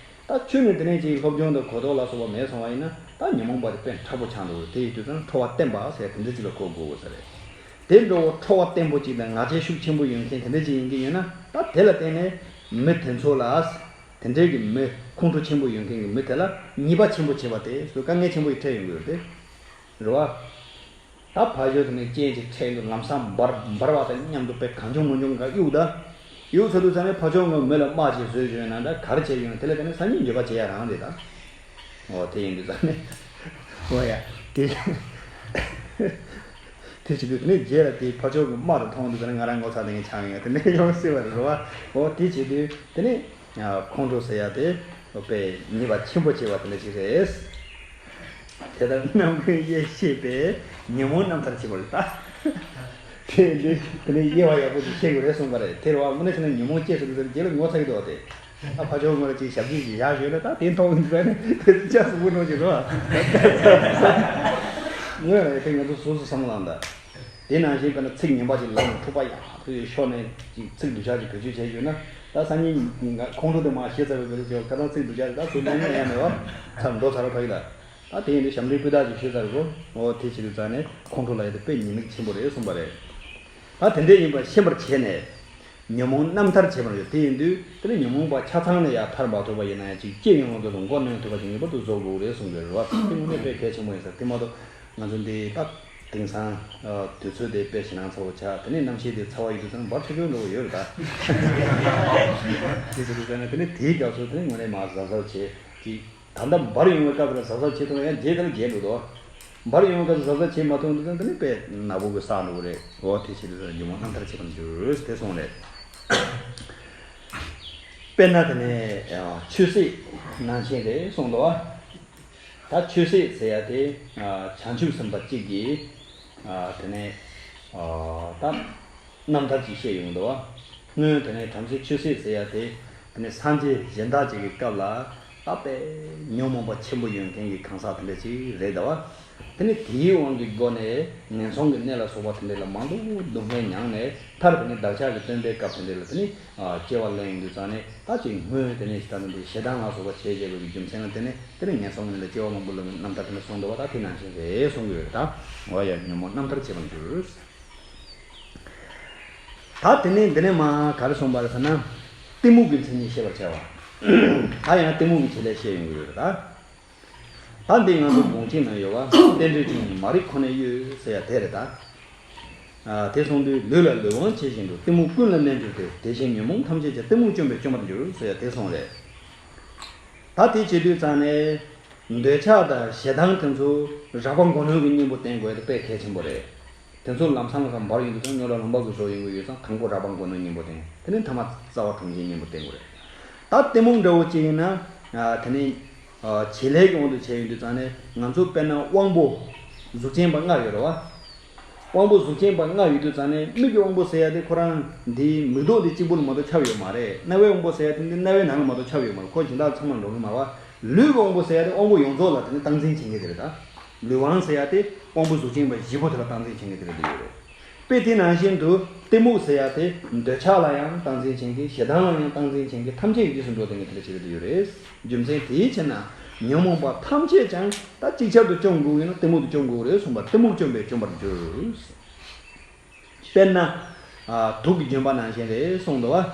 ད་ཆོས་ནི་དེ་ནས་ཅིག་སློབ་སྦྱོང་དང་གོ་རྟོགས་ལ་སོགས་པ་མེད་སོང་བ་ཡིན་ན་ད་ཉོན་མོངས་པ་དེ་དཔེ་མཁྲེགས་པོ་ཆགས་འགྲོ་གི་རེད། དེ་ཡིན་དུས་ཙང་ཁྲོ་བ་བརྟན་པ་ཟེར་དེ་འདྲ་ཅིག་ལ་གོ་དགོས་དགོས་ས་རེད། དེ་འདྲ་བོ་ཁྲོ་བ་བརྟན་པོ་ཅིག་དང་ངར་ཆད་ཤུགས་ཆེན་པོ་ཡོད་མཁན་དེ་འདྲ་ཅིག་ཡིན་གྱི་ཡོད་ན་ད་དེ་ལ་བརྟེན་ནས་མི་དེ་ཚོ་ལ། དེ་འདྲའི་གི་མི་ཁོང་ཁྲོ་ཆེན་པོ་ཡོད་མཁན་གྱི་མི་དེ་ལ་ཉེས་པ་ཆེན་པོ་བྱས་པ་དེ་ཚོ་དཀའ་ངལ་ཆེན་པོ་ཞིག་འཕྲད་ཡོང་གི་ཡོད་རེད། རེད་བ། ད་ཕར་ཞོག་དེ་ནས་རྐྱེན་ཅིག་འཕྲད་འདུག་ལམ་སང་འབར་འབར་བ་དང་མཉམ་དུ་དཔེ་གང་བྱུང་མང་བྱུང་ག་གཡུག་ད། གཡུག་ཚར་དུས་ཙང་ནས་ཕར་ཕྱོགས་ངོས་མེ་ལ་རྨ་ཅིག་བཟོས་བྱུང་ན་འདྲ་ག་རེ་བྱས་ཡོང་དེ་ལ་དེ་ནས་སང་ཉིན་འགྱོད་པ་བྱེད་ཡ་རང་རེད་ད། འོ་དེ་ཡིན་དུས་ཙང་ནས། འོ་ཡ། དེ། དེ་བྱེད་དུས་དེ་ནས་རྗེས་ལ་དེ་ཕར་ཕྱོགས་ཀྱི་རྨ་དེ་མཐོང་དུས་ཙང་ནས་ང་རང་ངོ་ཚ་དེ་ངས་ཆགས་ཡོང་དེ་ནས་ཡོང་སྲིད་པ་རེད་རོ། འོ་དེ་བྱེད་དུས་དེ་ནས། ཁོང་ཁྲོ་ཟེར་ཡ་དེ། དཔེ་ཉེས་པ་ཆེན་པོ་བྱས་པ་དེ་འདྲ་ཞིག་རེད། དེ་ལྟར་རྣམ་ཀུན་དབྱེ་ཤེས་པས་ཉོན་མོངས་རྣམ་ཐར་བྱེད་པ་རེད་ད། དེ་འདི་དེ་ནས་དབྱེ་བ་ཡག་པོ་ཞིག་ཤེས་དགོས་རེད་གསུངས་པ་རེད། དེ་རེད་བ། དངོས་གནས་བྱས་ན་ཉོན་མོངས་སྐྱེས་སོང་དུས་རྗེས་ལ་ངོ་ཚ་གི་འདུག་བ་དེ། ཨ་ཕར་ཕྱོགས་ངོས་ལ་ཅིག་ཞབས་ཕྱི་ཞིག་བཞག་ཞོར་ལ་ད་དེ་མཐོང་གི་འདུག་ནས་དེ་ཚོ་ཆགས་སུ་འུར་འགྲོ་གི་རེད་བ། ངོས་ལ་དེ་ང་ཚོ་སོ་སོ་བསམ་བློ་བཏང་ད། དེ་ནང་བཞིན་དཔེར་ན་ཚིག་ངན་པ་ཅིག་ལབ་ནས་འཁྲུག་པ་ཡག་པོའི་ཕྱོགས་ནས་ཅིག་ཚིག་སྡུག་ཅག་ཅིག་བེད་སྤྱོད་བྱས་ཡོད་ན། ད་སང་ཉིན་ང་ཁོང་ཁྲོ་དེ་མར་ཞི་ཚར་བའི་བེད་སྤྱོད་ཁ་སང་ཚིག་སྡུག་ཅག་ཅིག་ད་ཚུར་ལན་གནང་ཡ་མེད་པ་ཚར་འགྲོ་ཚར་བ་ཕ་གི་ལ། ད་དེ་ཡིན་དུས་ཞབས་འདྲེན་སྤུས་དག་ཅིག་ཞུས་ཚར་གོ། འོ་དེ་བྱེད་དུས་ཙང་ནས་ཁོང་ཁྲོ་ལབ་ཡ་དེ་དཔེ་ཉེས་དམིགས་ཆེན་པོ་རེད་གསུངས་པ་རེད། ད་དེ་འདྲས་ཡིན་པ་ཤེས་པར་བྱས་ནས། ཉོན་མོངས་རྣམ་ཐར་བྱེད་པར་འགྱུར། དེ་ཡིན་དུས་དེ་ནི་ཉོན་མོངས་པ་ཆ་ཚང་ལ་ཡང་ཐར་མ་ཐུབ་པ་ཡིན་ན་ཡང་ཅིག་སྐྱེ་ཡོང་བ་དེ་ལ་མགོ་གནོན་ཐུབ་པ་ཅིག་ངེས་པར་དུ་བཟོ་དགོས་རེད་གསུངས་པའི་རེད་བ། དེ་དངོས་གནས་དཔེ་གལ་ཆེན་པོ་ཡིན་ས་དེ་མ་གཏོགས། ང་ཚོ་འདི་ད་དེང་སང་དུས་ཚོད་དེ་དཔེ་ཞེད་སྣང་ཚ་པོ་ཆགས། དེ་ནས་གནམ་གཤིས་དེ་ཚ་བ་ཡོད་དུས་ཙང་འབར་ཆུ་ཆུ་འགྲོ་གི་ཡོད་རེད་ད། དེ་ཚོ་དུས་ཙང་ནས་དེ་ནས་དེའི་རྒྱབ་ཚོ་དེ་ནས་དངོས་གནས་མ་གཟབ་གཟབ་བྱེད་ཀྱི། ད་ལྟ་འབར་ཡོང་བའི་སྐབས་དེར་གཟབ་གཟབ་བྱེད་ཐུབ་ན་ཡང་རྗེས་དེར་རྒྱས་འགྲོ་དོ། འབར་ཡོང་བའི་སྐབས་སུ་གཟབ་གཟབ་བྱེད་མ་ཐུབ་འདུག་ཙང་དེ་ནི་དཔེ་ནག་པོ་གི་ས་འགྲོ་གི་རེད། འོ་དེ་བྱེད་དུས་ཙང་ཉོན་མོངས་རྣམ་ཐར་བྱེད་པར་འགྱུར་དེ་གསུངས་རེད། དཔེར་ན་དེ་ནས་ཆོས་སྲིད་ནང་བཞིན་རེད་གསུངས་འདུག་བ། ད་ཆོས་སྲིད་ཟེར་ཡ་དེ་བྱང་ཆུབ་སེམས་དཔའ་གཅིག་གིས་དེ་ནས་ད། རྣམ་ཐར་ཅིག་བཤད་ཡོང་འདུག་བ། སྔོན་དེ་ནས་བྲམ་ཟེ་ཆོས་སྲིད་ཟེར་ཡ་དེ། དེ་ནས་སངས་རྒྱས་གཞན་དག་ཅིག་གི་སྐབས་ལ། ད་དཔེ་ཉོན་མོངས་པ་ཆེན་པོ་ཡོད་མཁན་གྱི་གང་ཟག་དེ་འདྲ་ཅིག་རེད་འདུག་བ། དེ་ནས་དེའི་དབང་གི་སྒོ་ནས་ངན་སོང་གི་གནས་ལ་སོགས་པ་དེ་འདྲ་ལ་མང་པོ་སྡུག་བསྔལ་མྱངས་ནས་མཐར་དེ་ནས་བདག་ཅག་གི་སྟོན་པའི་སྐབས་དེ་འདྲ་ལ་དེ་ནས་སྐྱེ་བ་ལེན་ཡོང་དུས་ཙང་ནས་ད་ཅིག་སྔོན་དེ་ནས་ད་ནི་འདི་ཞེ་སྡང་ལ་སོགས་པ་བྱས་བྱས་པའི་རྒྱུ་མཚན་ལ་དེ་ནས་དེ་ནས་ངན་སོང་གི་གནས་ལ་སྐྱེ་བ་མང་པོ་ལེན་པའི་རྣམ་ཐར་དེ་འདྲ་གསུངས་འདུག་བ། ད་དེ་ནང་བཞིན་རེད་གསུང་གི་ཡོད་རེད་ད། འོ་ཡ་ཉོན་མོངས་རྣམ་ཐར་བྱེད་པར་འགྱུར། ད་དེ་ནས་འདི་ནས་མ་ག་རེ་གསུངས་པ་རེད་ཟེར་ན། གཏི་མུག་གི་མཚན་ཉིད་བཤད་པར་བྱ་བ། ད་ཡང་གཏི་མུག་གི་ཆེད་ལས་བཤད་ཡོང་གི་ཡོད་རེད་ད། ད་འདི་ང་ཚོ་དགོངས་གཅིག་ན་ཡོད་བ། རྟེན་འབྲེལ་གཅིག་ནི་མ་རིག་ཁོ་ནས་གཡོས་ཟེར་ཡ་དེ་རེད་ད། དེ་གསུངས་དུས་ལུས་ལ་ལུས་དབང་ཆེ་བཞིན་དུ་གཏི་མུག་ཀུན་ལ་གནས་འགྱུར་ཏེ། དེ་བཞིན་ཉོན་མོངས་ཐམས་ཅད་ཀྱང་གཏི་མུག་བཅོམ་པས་བཅོམ་པར་འགྱུར་ཟེར་ཡ་དེ་གསུངས་རེད། ད་དེ་བྱེད་དུས་ཙང་ནས། འདོད་ཆགས་དང་ཞེ་སྡང་དེ་ཚོ་རགས་པ་མགོ་གནོན་གྱི་གཉེན་པོ་བསྟེན་དགོས་ཡ་དེ་དཔེ་གལ་ཆེན་པོ་རེད། དེ་ཚོ་ལམ་སང་ལམ་སང་འབར་ཡོང་དུས་ཙང་སྨྱོ་ལ་ལོང་བ་གི་བཟོ་ཡོང་གི་ཡོད་ཙང་དང་པོ་རགས་པ་མགོ་གནོན་གཉེན་པོ་བསྟེན། དེ་ནས་ཐ་མ་རྩ་བ་གྲོང་ཁྱེར་གཉེན་པོ་བསྟེན་དགོས་རེད། ད་གཏི་མུག་འདྲ་བོ་ཅིག་ཡིན་ན། དེ་ནས། བྱེད་ལས་ཀྱི་དབང་དུ་བྱས་ཡོང་དུས་ཙང་ནས་ང་ཚོ་དཔེར་ན་དབང་པོ། གཟུགས་ཅན་པ་ལྔ་ཡོད་རེད་བ། དབང་པོ་གཟུགས་ཅན་པ་ལྔ་ཡོད་དུས་ཙང་ནས་མིག་གི་དབང་པོ་ཟེར་ཡ་དེ་ཁོ་རང་འདིའི་མིག་ཏོག་འདི་གཅིག་པུ་ལ་མ་གཏོགས་ཁྱབ་ཡོད་མ་རེད། རྣ་བའི་དབང་པོ་ཟེར་ཡ་དེ་འདི་རྣ་བའི་ནང་ལ་མ་གཏོགས་ཁྱབ་ཡོད་མ་རེད། ཁོ་སྦྱིན་བདག་ཚང་མར་འགྲོ་གི་མ་རེད་བ། ལུས་ཀྱི་དབང་པོ་ཟེར་ཡ་དེ་དབང་པོ་ཡོངས་རྫོགས་ལ་དེ་ནི་སྟངས་འཛིན་བྱེད་མཁན་དེ་རེད་ད། ལུས་དབང་ཟེར་ཡ་དེ་དབང་པོ་གཟུགས་ཅན་པ་བཞི་པོ་དེ་ལ་སྟངས་འཛིན་བྱེད་མཁན་དེ་རེད་འདི་ཡོད་རེད། དཔེ་དེ་ནང་བཞིན་དུ་གཏི་མུག་ཟེར་ཡ་དེ་འདོད་ཆགས་ལ་ཡང་སྟངས་འཛིན་བྱེད་མཁན། ཞེ་སྡང་ལ་ཡང་སྟངས་འཛིན་བྱེད་མཁན། ཐམས་ཅད་ཀྱི་རྗེས་སུ་འགྲོ་བསྡད་མཁན་དེ་འདྲ་ཅིག་རེད་འདི་ཡོད་རེད། རྒྱུ་མཚན་དེའི་ཕྱིར་ན་ཉོན་མོངས་པ་ཐམས་ཅད་ཀྱང་ད་ཅིག་ཆར་དུ་བཅོམ་དགོས་ཡིན་ན་གཏི་མུག་དེ་བཅོམ་དགོས་རེད་གསུངས་པ། གཏི་མུག་བཅོམ་པས་བཅོམ་པར་འགྱུར། དཔེར་ན། དུག་གི་ལྗོན་པ་ནང་བཞིན་རེད་གསུངས་འདུག་བ།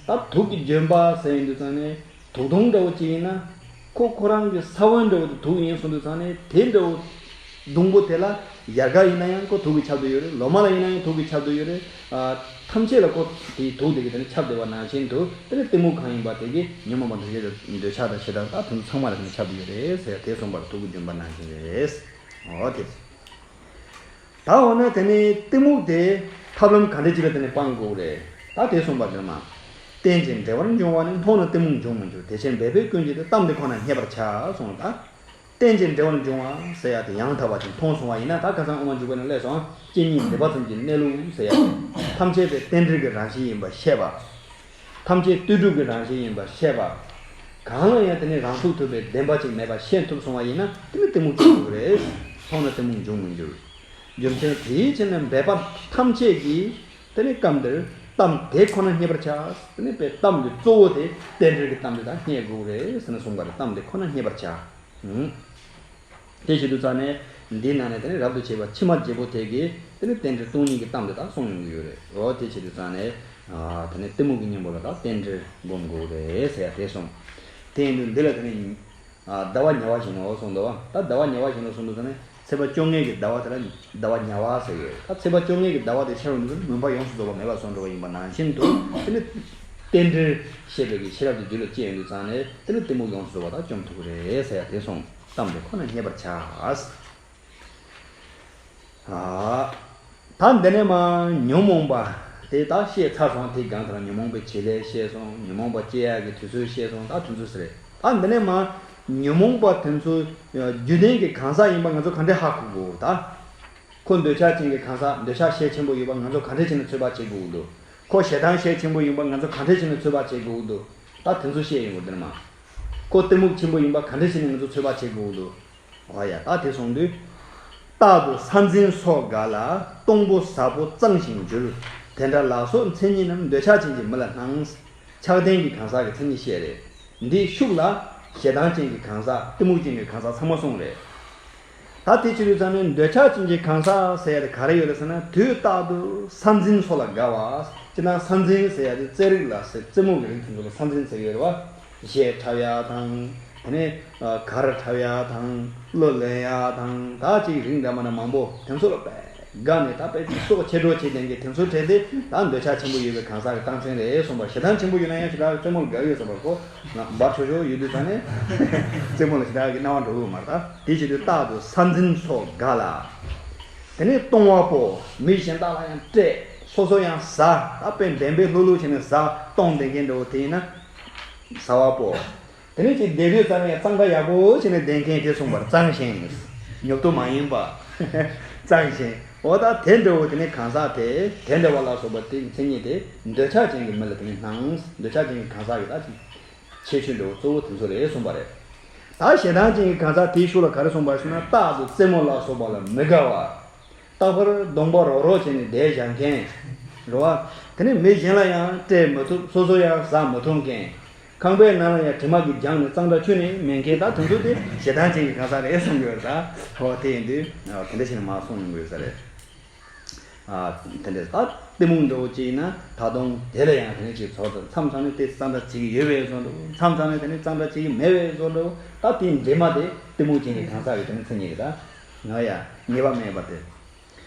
ད་དུག་གི་ལྗོན་པ་ཟེར་ཡོང་དུས་ཙང་ནས་དུག་སྡོང་འདྲ་བོ་ཅིག་ཡིན་ན། ཁོ་ཁོ་རང་གི་ས་བོན་འདྲ་བོ་དེ་དུག་ཡིན་གསུངས་དུས་ཙང་ནས་དེ་འདྲ་བོ། སྡོང་པོ་དེ་ལ་ཡལ་ག་ཡིན་ན་ཡང་ཁོ་དུག་གིས་ཁྱབ་བསྡད་ཡོད་རེད། ལོ་མ་ལ་ཡིན་ན་ཡང་དུག་གིས་ཁྱབ་བསྡད་ཡོད་རེད། ཐམས་ཅད་ལ་ཁོ་དེའི་དུག་དེ་གིས་དེ་ནི་ཁྱབ་བསྡད་པ་ནང་བཞིན་དུ་དེ་ནི་གཏི་མུག་གང་ཡིན་པ་དེ་གིས་ཉོན་མོངས་པ་འདུ་བྱེད་དང་འདོད་ཆགས་དང་ཞེ་སྡང་དང་དེ་ཚོ་ཚང་མ་ལ་དེ་ནི་ཁྱབ་བསྡད་ཡོད་རེད་ཟེར་དེ་གསུངས་པར་དུག་གི་ལྗོན་པ་ནང་བཞིན་རེད། འོ་དེ། ད་འོ་ན་དེ་ནི་གཏི་མུག་དེ་ཐབས་ལམ་ག་འདྲ་ཅིག་ལ་དེ་ནི་སྤང་དགོས་རེད། ད་དེ་གསུངས་པ་དེ་མ། རྟེན་ཅིང་འབྲེལ་བར་འབྱུང་བ་ནི། མཐོང་ན་གཏི་མུག་འབྱུང་མི་འགྱུར། དེ་ཕྱིར་འབད་པས་ཀུན་གྱིས་ཏེ། གཏམ་འདི་ཁོ་ན་སྙད་པར་བྱ་གསུངས་ལ། རྟེན་ཅིང་འབྲེལ་བར་འབྱུང་བ་ཟེར་ཡ་དེ་ཡང་དག་པ་ཅིག་མཐོང་སོང་བ་ཡིན་ན། ད་ཁ་སང་ཨོ་མ་འཇུག་པ་ནས་སླེབས་སོང་། སྤྱན་གཉིས་འདུས་པ་ཙམ་གྱི་གནས་ལུགས་ཟེར་ཡ་དེ། ཐམས་ཅད་པའི་རྟེན་འབྲེལ་གྱི་རང་བཞིན་ཡིན་པ་ཤེས་པ། ཐམས་ཅད་ལྟོས་གྲུབ་ཀྱི་རང་བཞིན་ཡིན་པར་ཤེས་པ། གང་ལ་ཡང་དེ་ནི་རང་ཚུགས་ཐུབ་པའི་བདེན་པ་ཅིག་མེད་པ་ཤེས་ཐུབ་སོང་བ་ཡིན་ན་དེ་ནི་གཏི་མུག་བཅོམ་དགོས་རེད། མཐོང་ན་གཏི་མུག་འབྱུང་མི་འགྱུར། རྒྱུ་མཚན་དེའི་ཕྱིར་ན་འབད་པ་ཐམས་ཅད་ཀྱིས་དེ་ནི་སྐབས་འདིར་གཏམ་དེ་ཁོ་ན་སྙད་པར་བྱ། དེ་ནི་དཔེ་གཏམ་གྱི་གཙོ་བོ་དེ་རྟེན་འབྲེལ་གྱི་གཏམ་དེ་དག་སྙད་དགོས་རེད་ཟེར་ནས་གསུངས་པ་རེད། གཏམ་དེ་ཁོ་ན་སྙད་པར་བྱ། དེ་བྱེད་དུས་ཙང་ནས་འདིའི་ནང་ནས་དེ་ནི་རབ་ཏུ་བྱེད་པ་ཕྱི་མ་བརྒྱད་པོ་དེ་གིས་དེ་ནི་རྟེན་འབྲེལ་སྟོང་ཉིད་ཀྱི་གཏམ་དེ་དག་གསུངས་ཡོང་གི་ཡོད་རེད། འོ་དེ་བྱེད་དུས་ཙང་ནས་དེ་ནི་གཏི་མུག་གི་གཉེན་པོ་ལ་དག་རྟེན་འབྲེལ་སྒོམ་དགོས་རེད་ཟེར་ཡ་དེ་གསུངས། དེ་ཡིན་དུས་འདི་ལ་དེ་ནི་ཟླ་བ་ཉེ་བ་བཞིན་ནོ་གསུངས་འདུག་བ། ད་ཟླ་བ་ཉེ་བ་བཞིན་ནོ་གསུངས་འདུག་ཙང་ནས་ ཚེས་པ་བཅོ་ལྔའི་གི་ཟླ་བ་དེ་ལ་ཟླ་བ་ཉ་བ་ཟེར་ཡོད། ད་ཚེས་པ་བཅོ་ལྔའི་གི་ཟླ་བ་དེ་ཤར་བའི་དུས་སུ་མུན་པ་ཡོངས་སུ་རྫོགས་པ་མེད་པར་སོང་འགྲོ་བ་ཡིན་པ་ནང་བཞིན་དུ། དེ་ནི་རྟེན་འབྲེལ་བཤད་པའི་གི་ཤེས་རབ་ཀྱི་རྒྱུད་ལ་སྐྱེས་ཡོང་དུས་ཙང་ནས་དེ་ནི་གཏི་མུག་ཡོངས་སུ་རྫོགས་པ་དག་བཅོམ་ཐུབ་ཀྱི་རེད་ཟེར་ཡ་དེ་སོང་གཏམ་དེ་ཁོ་ན་རྙེད་པར་བྱ། ཨ། ད་འདི་ནས་མ་ཉོན་མོངས་པ་དེ་དག་བཤད་ཚར་སོང་། དེའི་སྒང་དེ་ལ་ཉོན་མོངས་པའི་བྱེད་ལས་བཤད་སོང་། ཉོན་མོངས་པ་སྐྱེ་ཡག་གི་དུས་ཚོད་བཤད་སོང་། ད་དེ་ཚོ་ཟེར་རེད། ད་འདི་ནས་མ་ཉོན་མོངས་པ་དེ་ཚོ་རྒྱུ་ལྡན་གྱི་གང་ཟག་ཡིན་པ་ང་ཚོ་ག་འདྲས་ཧ་གོ་དགོས་ད། ཁོ་འདོད་ཆགས་ཅན་གྱི་གང་ཟག། འདོད་ཆགས་ཤས་ཆེན་པོ་ཡོད་པ་ང་ཚོ་ག་འདྲས་བྱས་ནས་ཚོད་དཔག་བྱེད་དགོས་འདུག་ཁོ་ཞེ་སྡང་ཤས་ཆེན་པོ་ཡིན་པ་ང་ཚོ་ག་འདྲས་བྱས་ནས་ཚོད་དཔག་བྱེད་དགོས་འདུག་ད་དེ་ཚོ་བཤད་ཡོང་གི་འདི་ནས་མ། ཁོ་གཏི་མུག་ཆེན་པོ་ཡིན་པ་ག་འདྲས་བྱས་ནས་ང་ཚོ་ཚོད་དཔག་བྱེད་དགོས་འདུག་འོ་ཡ། ད་དེ་སོང་དུས། རྟག་ཏུ་ས་འཛིན་སོགས་དགའ་ལ་གཏོང་ཕོད་ཟ་ཕོད་གཙང་ཞིང་འགྱུར། དེ་འདྲ་ལ་སོགས་མཚན་ཉིད་རྣམས། འདོད་ཆགས་ཅན་གྱི་མི་ལ་སྣང་། ཆགས་ལྡན་གྱི་གང་ཟག་གི་མཚན་ཉིད་བཤད་རེད། འདིའི་ཤུགས་ལ་ཞེ་སྡང་ཅན་གྱི་གང་ཟག། གཏི་མུག་ཅན་གྱི་གང་ཟག་ཚང་མ་གསུངས་རེད། ད་དེ་བྱེད་དུས་ཙང་ནས་འདོད་ཆགས་ཅན་གྱི་གང་ཟག་ཟེར་ཡ་དེ་ག་རེ་ཡོད་རེད་ཟེར་ན། དུས་རྟག་ཏུ་ས་འཛིན་སོགས་ལ་དགའ་བ། སྤྱིར་ན་ས་འཛིན་ཟེར་ཡ་དེ་རྩེ་རིགས་ལ་ཟེར། རྩེ་མོ་གི་རིགས་དེ་ཚོ་ལ་ས་འཛིན་ཟེར་གྱི་ཡོད་རེད་བ། གཞས་འཁྲབ་ཡ་དང་། དེ་ནས་གར་འཁྲབ་ཡ་དང་། གླུ་ལེན་ཡ་དང་། ད་ཅིག་རིགས་འདྲ་མི་འདྲ་མང་པོ་དེ་ཚོ་ལ་དཔེ་དགའ་ནས། ད་དཔེ་སྲོག་ཆད་འགྲོ་བྱེད་མཁན་གྱི་དེ་ཚོ་གྲས་དེ་ད་འདོད་ཆགས་ཆེན་པོ་ཡོད་པའི་གང་ཟག་གི་རྟགས་མཚན་རེད་གསུངས་པ། ཞེ་སྡང་ཆེན་པོ་ཡོད་ན་ཡང་ཞེ་དྲག་གི་རྩེད་མོ་ལ་དགའ་གི་ཡོད་བསམ་པ། ཁོ་ན་འབར་ཆོག་ཆོག་ཡོད་དུས་ཙང་ནས་རྩེད་མོ་ལ་ཞེ་དྲག་གི་སྣང་བ་འགྲོ་གི་ཡོད་མ་རེད། ད་དེ་བྱེད་དུས་རྟག་ཏུ་ས་འཛིན་སོགས་དགའ་ལ། དེ་ནས་གཏོང་བ་པོ། མི་གཞན་དག་ལ་ཡང་སྤྲད། སོ་སོ་ཡང་ཟ། ད་དཔེ་འགྲན་པའི་ལྷུག་ལྷུག་བྱས་ནས་ཟ། གཏོང་བསྡད་མཁན་འདྲ་བོ་དེ་ཡིན་ན་ཟ་བ་པོ། དེ་ནས་ཅིག་བསྡད་དུས་ཙམ་ཡང་གཙང་སྦྲ་ཡག་པོ་བྱས་ནས་བསྡད་མཁན་དེ་གསུངས་པར། གཙང་ཞིང་། ཉོབ་ཏོ་མ་ཡིན་པ། གཙང་ཞིང་། འོ་ད་དེ་འདྲ་བོ་དེ་ནས་གང་ཟག་དེ་དེ་འདྲ་བ་ལ་སོགས་པ་དེ་མཚན་ཉིད་དེ་འདོད་ཆགས་ཅན་གྱི་མི་ལ་དེ་ནས་སྣང་། འདོད་ཆགས་ཅན་གྱི་གང་ཟག་གི་ད་ཅིག་ཁྱད་ཆོས་འདྲ་བོ་གཙོ་བོ་དེ་ཚོ་རེད་གསུངས་པ་རེད། ད་ཞེ་སྡང་ཅན་གྱི་གང་ཟག་དེའི་ཤུགས་ལ་ག་རེ་གསུངས་པ་ཞེ་ན། རྟག་ཏུ་རྩེད་མོ་ལ་སོགས་པ་ལ་མི་དགའ་བ། རྟག་པར་གདོང་པ་རོག་རོག་བྱས་ནས་བསྡད་བཞག་མཁན། རེད་བ། དེ་ནས་མི་གཞན་ལ་ཡང་སྤྲད་མི་ཐུབ། སོ་སོ་ཡང་ཟ་མི་ཐུབ་མཁན། ཁང་པའི་ནང་ལ་ཡང་དྲི་མ་གིས་སྦྱངས་ནས་གཙང་སྦྲ་ཁྱོན་ནས་མེད་མཁན། ད་དེ་ཚོ་དེ་ཞེ་སྡང་ཅན་གྱི་གང་ཟག་རེད་གསུང་གི་ཡོད་རེད། ད་འོ་དེ་ཡིན་དུས་དེ་འདྲ་བྱས་ནས་མར་གསུང་ཡོང་གི་ཡོད་ས་རེད། ཨ། དེ་འདྲ་ད་གཏི་མུག་འདྲ་བོ་ཅིག་ཡིན་ན་ད་དུང་དེ་ལ་ཡང་དེ་འདྲ་ཅིག་ཚོར་དང་། མཚམས་མཚམས་ནས་དེ་གཙང་སྦྲ་བྱེད་ཀྱི་ཡོད་པའི་བཟོ་འདྲ་བོ། མཚམས་མཚམས་ནས་དེ་ནི་གཙང་སྦྲ་བྱེད་ཀྱི་མེད་པའི་བཟོ་འདྲ་བོ། ད་དེའི་འདྲེས་མ་དེ་གཏི་མུག་ཅན་གྱི་གང་ཟག་གི་དེ་ནི་མཚན་ཉིད་རེད། ད་ང་ཡ་ཉེས་པ་མེད་པ་དེ།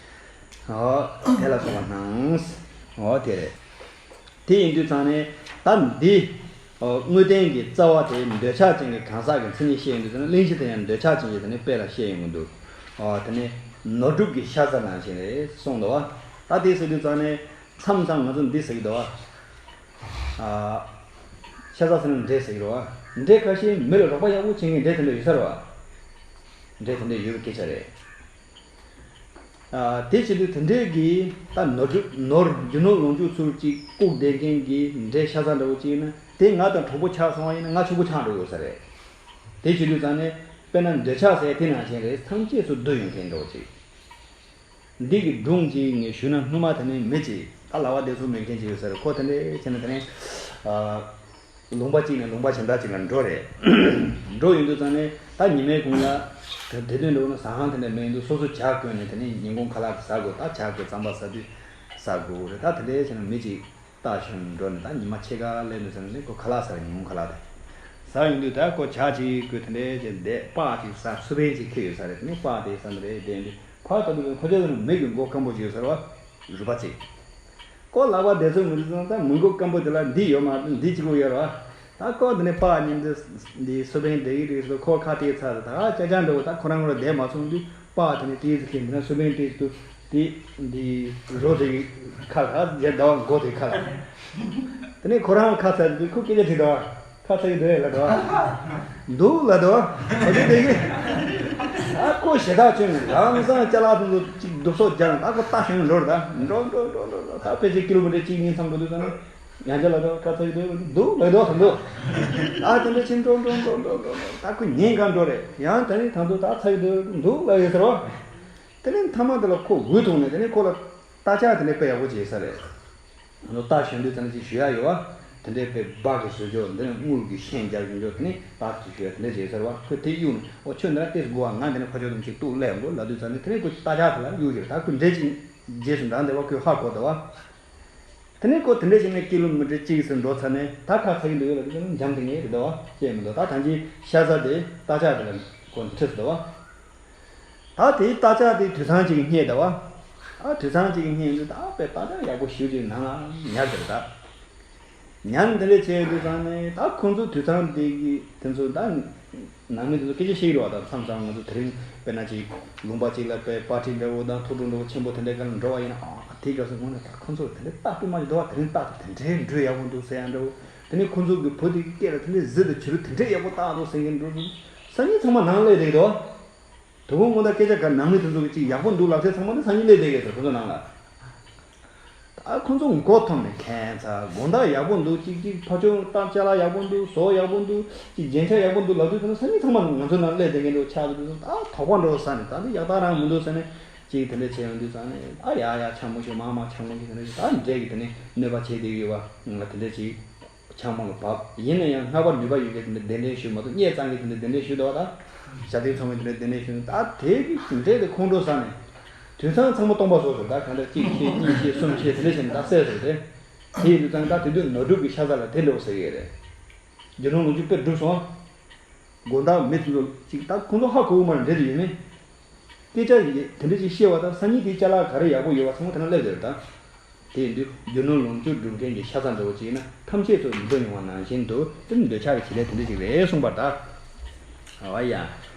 འོ་དེ་ལ་སོགས་པ་སྣང་། འོ་དེ་རེད། དེ་ཡིན་དུས་ཙང་ནས་ད་འདི། ཨོ། དངོས་བསྟན་གྱི་རྩ་བ་དེ་འདོད་ཆགས་ཅན་གྱི་གང་ཟག་གི་མཚན་ཉིད་བཤད་ཡོང་དུས་ཙང་ནས། གླེང་གཞི་དེ་ཡང་འདོད་ཆགས་ཅན་གྱི་དེ་ནས་དཔེ་ལ་བཤད་ཡོང་གི་འདུག་ཨོ། དེ་ནས་ནོར་སྒྲུབ་ཀྱི་ཤ་ཟ་ནང་བཞིན་རེད་གསུངས་འདུག་བ། ད་དེ་ཟེར་དུས་ཙང་ནས་མཚམས་མཚམས་ང་ཚོ་འདི་ཟེར་གྱི་འདུག་བ། ཨ། ཤ་ཟ་ཟེར་ན་འདྲེ་ཟེར་གྱི་རེད་བ། འདྲེ་ཁ་ཤས་མི་ལ་རོགས་པ་ཡག་པོ་བྱེད་མཁན་འདྲེ་དེ་འདྲ་ཡོད་ས་རེད་བ། འདྲེ་དེ་འདྲ་ཡོད་པའི་སྐད་ཆ་རེད། ཨ། དེ་བྱེད་དུས་དེ་འདྲའི་གི་ད་ནོར་འགྲུབ་ནོར་རྒྱུ་ནོར་ལོངས་སྤྱོད་ཚུར་ཅིག་བཀུག་བསྡད་མཁན་གྱི་འདྲེ་ཤ་ཟ་འདྲ་བོ་ཅིག་ཡིན་ན། དེ་ང་དང་གྲོགས་པོ་ཆགས་སོང་བ་ཡིན་ན་ང་ཕྱུག་པོ་ཆགས་འགྲོ་དགོས་ས་རེད། དེ་བྱེད་དུས་ཙང་ནས་དཔེར་ན་འདོད་ཆགས་ཟེར་དེ་ནང་བཞིན་རེད། ཐམས་ཅད་སུ་བསྡུ་ཡོང་མཁན་འདྲ་བོ་ཅིག་འདི་གི་སྒྲུང་ཅིག་ངས་ཞུས་ན་སྔོན་མ་དེ་ནས་མི་ཅིག་ད་ལག་པ་བདེ་ཚོད་མེད་མཁན་ཅིག་ཡོད་ས་རེད། ཁོ་དེ་འདྲ་བྱས་ནས་དེ་ནས། ཨ། ལུང་པ་གཅིག་ནས་ལུང་པ་གཞན་དག་ཅིག་ལ་འགྲོ་རེད། འགྲོ་ཡོང་དུས་ཙང་ནས་ད་ཉི་མའི་གུང་ལ་དེ་དུས་འགྲོ་ན་ཟ་ཁང་དེ་འདྲ་མེད་དུས་སོ་སོ་ཇ་བསྐོལ་ནས་དེ་ནས་ཉིན་གུང་ཁ་ལག་ཟ་དགོས། ད་ཇ་བསྐོལ་རྩམ་པ་ཟ་དུས་ཟ་དགོས་རེད། ད་དེ་འདྲ་བྱས་ན་མི་གཅིག་རྟ་ཞོན་འགྲོ་ནས་ད་ཉི་མ་ཕྱེད་ཀ་སླེབས་དུས་ཙང་ནས་ཁོ་ཁ་ལག་ཟ་རེད། ཉིན་གུང་ཁ་ལག་དེ་ཟ་ཡོང་དུས་ད་ཁོ་ཇ་ཅིག་བསྐོལ་དེ་འདྲ་བྱས་བསྡད། སྤགས་ཅིག་ཟ། སུ་བན་ཅིག་ཁྱེར་ཡོད་ས་རེད། དེ་ནས་སྤགས་དེ་ཟ་ནི་རེད། བསྡད་དུས་ཕར་ལྟ་དུས་ཁོ་ཚོ་མི་གི་མགོ་སྐམ་པོ་ཅིག་ཡོད་ས་རེད་བ། རུས་པ་གཅིག་ཁོ་ལག་པ་བདེ་ཚོད་མི་འདུག་ཙང་ད་མི་མགོ་སྐམ་པོ་དེ་ལ་འདི་ཡོད་མ་རེད། འདི་གཅིག་པོ་ཡོད་རེད་བ། ད་ཁོ་འདི་ནས་སྤགས་ཉིན་དུ་འདི་སུ་བན་བསྡད་ཀྱི་རེད་ཟེར། ཁོ་ཁ་གཏད་ཚར་རེད། ད་ཅག་ཅག་འདྲ་བོ་ད་ཁོ་རང་ཁོ་རང་བསྡད་མ་སོང་དུས་སྤགས་དེ་ནས་ཏིས་ཁྱེར་འདི་ན་སུ་བན་ཏིས་དུ་དེ་འདི་རོ་དེ་གི་ཁ་ལ་རྗེས་ཟླ་བ་མགོ་དེ་ཁ་ལ། དེ་ནས་ཁོ་རང་ཁ་ཚར་དུས་ཁོ་སྐད་ཆ་དྲིས་ད་བ། ཁ་ཚ་གི་འདུག་ལ་དོ། འདུག་ལ་དོ། འོ་དེ་དེ་གི། ད་ཁོ་ཞེ་དྲག་ཆུང་ལམ་སང་ཅ་ལག་དེ་ཚོ་གཅིག་བསྡུ་གསོག་རྒྱག་ན་ད་ཁོ་རྟ་ཞོན་འགྲོ་རེད། ད་འགྲོ་འགྲོ་འགྲོ་འགྲོ་འགྲོ། ད་ཕལ་ཆེར་ཀི་ལོ་མི་ཊར་གཅིག་གཉིས་ཙམ་འགྲོ་དུས་ཙང་ནས་ཡང་ཅ་ལག་དོ། ཁ་ཚ་གི་འདུག་འདུག་ལ་དོ་ཟེར་འདུག་ད་དེ་འདྲ་ཕྱིན་འགྲོ་འགྲོ་འགྲོ་འགྲོ་འགྲོ་འགྲོ། ད་ཁོ་ཉིན་གང་འགྲོ་རེད། ཡང་ད་ནི་ད་དུང་ད་ཚ་གི་འདུག་འདུག་ལ་ཡོད་ཟེར་བ། དེ་ནས་མཐའ་མ་དེ་ལ་ཁོ་འུ་ཐུག་ནས་དེ་ནས་ཁོ་ལ་རྟ་ལྕག་དེ་ནས་དཔེ་ཡག་པོ་བྱས་ས་རེད། རྟ་ཞོན་དུས་ཙམ་ཅིག་ཞུ་ཡ་ཡོད་བ། དེ་འདྲའི་དཔེ་སྦ་གི་བཟོ་ཆོག་འདི་ནས་དངུལ་གྱི་ཤན་རྒྱག་གི་འཇོག་དེ་ནས་རྟ་དེ་ཞུ་ཡ་དེ་འདྲ་བྱས་ཟེར་བ། ཁོས་དེ་གཡུག་ནས་འོ་ཁྱོད་འདི་ན་ཏེས་དགོས་བ། ང་འདི་ནས་ཁ་ཕྱོགས་དུ་ཅིག་གཏུག་སླེབས་དགོས་ལབ་དུས་ཙམ་ནས་དེ་ནས་ཁོས་རྟ་ལྕག་དེ་ལ་གཡུག་ཞིག་ད་ཁོས་འདྲེ་ཅིག་རྗེས་སུ་འབྲངས་བསྡད་བ་ཁོས་ཧ་གོ་བསྡད་བ། དེ་ནས་ཁོ་དེ་འདྲ་བྱས་ནས་ཀི་ལོ་མི་ཊར་གཅིག་ཙམ་འགྲོ་ཚར་ནས་ད་ཁ་ཚ་གི་འདུག་ལབ་དུས་ཙམ་ནས་འཇམ་ཐིང་ངེ་རེད་བསྡད་བ། ཅེས་མི་འདུག་ད་ཐང་ཅིག་ཤ་ཟ་དེ་རྟ་ལྕག་དེ་ལ་ཁོ་འཁྲིད་བསྡད་བ། ད་དེའི་རྟ་ལྕག་དེ་དུད་ཚང་གཅིག་གིས་རྙེད་ད་བ། ཨ་དུད་ཚང་གཅིག་གིས་རྙེད་དུས་ད་དཔེ་རྟ་ལྕག་ཡག་པོ་ཞེ་པོ་ཅིག་ནང་ལ་ཉར་དེར་ད། ཉར་འདི་འདྲ་བྱས་དུས་ཙང་ནས་ད་ཁོང་ཚོ་དུད་ཚང་དེ་གི་དེ་ཚོ་ད་ནང་མི་དེ་ཚོ་སྐད་ཆ་བཤད་ཀྱི་རེད་བ། ད་མཚམས་མཚམས་ང་ཚོ་དེ་རིང་དཔེར་ན་ཅིག་ལུང་པ་གཅིག་ལ་དཔེ་པར་ཊི་འདྲ་བོ་དང་ཐུགས་སྤྲོ་འདྲ་བོ་ཆེན་པོ་དེ་འདྲའི་སྒང་ལ་འགྲོ་བ་ཡིན་ན། ཨ་དེའི་སྐབས་སུ་དངོས་གནས་ད་ཁོང་ཚོ་དེ་འདྲའི་རྟ་དཔེ་མ་ཞིག་འདུག་བ། དེ་རིང་རྟ་དེ་དེ་འདྲའི་འགྲོས་ཡག་པོ་འདུག་ཟེར་ཡ་འདྲ་བོ། དེ་ནས་ཁོང་ཚོ་གི་བུ་དེ་གི་སྐེ་ལ་དེ་འདྲའི་གཟི་དང་བྱུ་རུ་དེ་འདྲའི་ཡག་པོ་བཏགས་འདུག་ཟེར་མཁན་འདྲ་བོ། སང་ཉིན་ཚང་མ་ནང་སླེབས་བསྡད་ཀྱི་འདུག་དོ་དགོང་དགོང་དག་སྐད་ཆ་ག་ནང་མི་དེ་ཚོ་གི་ཅིག་ཡག་པོ་འདུག་ལབ་ཚེ་ཚང་མ་དེ་སང་ཉིན་སླེབས་བསྡད་ཀྱི་འདུག་ཁོང་ཚོ་ནང་ལ། ད་ཁོང་ཚོ་མགོ་འཐོམས་ནས་ཁྱད་མཚར། དགོང་དག་ཡག་པོ་འདུག་གཅིག་གཅིག་ཕ་ཆུང་རྟ་ཅ་ལག་ཡག་པོ་འདུག་ཟོག་ཡག་པོ་འདུག་གཅིག་རྒྱན་ཆ་ཡག་པོ་འདུག་ལབ་དུས་ཙམ་ན་སང་ཉིན་ཚང་མ་ང་ཚོ་ནང་སླེབས་བསྡད་མཁན་འདྲ་བོ་ཆགས་འདུག་ད་དོགས་པ་འདྲ་བོ་ཟ་ནས་ད་འདི་ཡག་རྟགས་རང་མི་འདུག་ཟེར་ནས་གཅིག་དེ་འདྲ་བྱས་ཡོང་དུས་ཙམ་ནས། ཨ་ཡ་ཡ་ཆག་མ་ཤོག་མ་མ་ཆག་མ་ཤོག་དེ་འདྲ་ཞིག་ད་འདྲས་ཀྱི་དེ་ནས་གནོད་པ་བྱས་བསྡད་ཡོད་པ་ང་དེ་འདྲ་ཅིག་ཆང་མང་ལ་བབས། ཡིན་ན་ཡང་སྔ་པར་ནུས་པ་ཡོད་མཁན་དེ་འདྲ་གདན་འདྲེན་ཞུས་མ་གཏོགས་སྙད་གཙང་གི་དེ་འདྲ་གདན་འདྲེན་ཞུས་འདུག་བ། ད་ཞྭ་སྟོད་ཚང་མས་དེ་འདྲ་གདན་འདྲེན་ཞུས་ནས། ད་དེ་གི་འབྲས་དེ་ཁོང་ཁྲོ་ཟ་ནས་དུད་ཚང་ཚང་མ་སྟོང་པ་བཟོས་སོང་། ད་གང་འདྲ་གཅིག་བཤད་གཉིས་བཤད་གསུམ་བཤད་དེ་འདྲ་བྱས་ནས་ད་བསད་སོང་སྟེ། དེ་ཡིན་དུས་ཙང་ད་དེ་དུས་ནོར་འཁྲུལ་གྱི་ཤ་ཚ་ལ་དེ་འདྲ་བོ་ཟེར་གི་རེད། རྒྱུ་ནོར་ལོངས་སྤྱོད་དཔེ་སྒྲུབ་སོང་། དགོང་དག་མི་དེ་ཚོ་ཅིག་ད་ཁོང་ཚོ་ཧ་གོ་གི་མ་རེད། འདྲེ་དེ་ཡོད་མེད། སྐད་ཆ་དེ་འདྲ་ཅིག་བཤད་པ་དང་སང་ཉིན་དེའི་ཅ་ལག་ག་རེ་ཡག་པོ་ཡོད་པ་ཚང་མ་དེ་ན་སླེབས་བསྡད་རེད་ད། དེ་ཡིན་དུས་རྒྱུ་ནོར་ལོངས་སྤྱོད་སྒྲུབ་མཁན་གྱི་ཤ་ཚ་འདྲ་བོ་ཅིག་ཡིན་ན་ཐམས་ཅད་ཚོ་མི་འགྲོ་མྱོང་བ་ནང་བཞིན་དུ་དེ་ནི་འདོད་ཆགས་ཀྱི་བྱེད་ལས་དེ་འདྲ་ཅིག་རེད་གསུངས་པ་རེད་ད། ཨ་ཡ།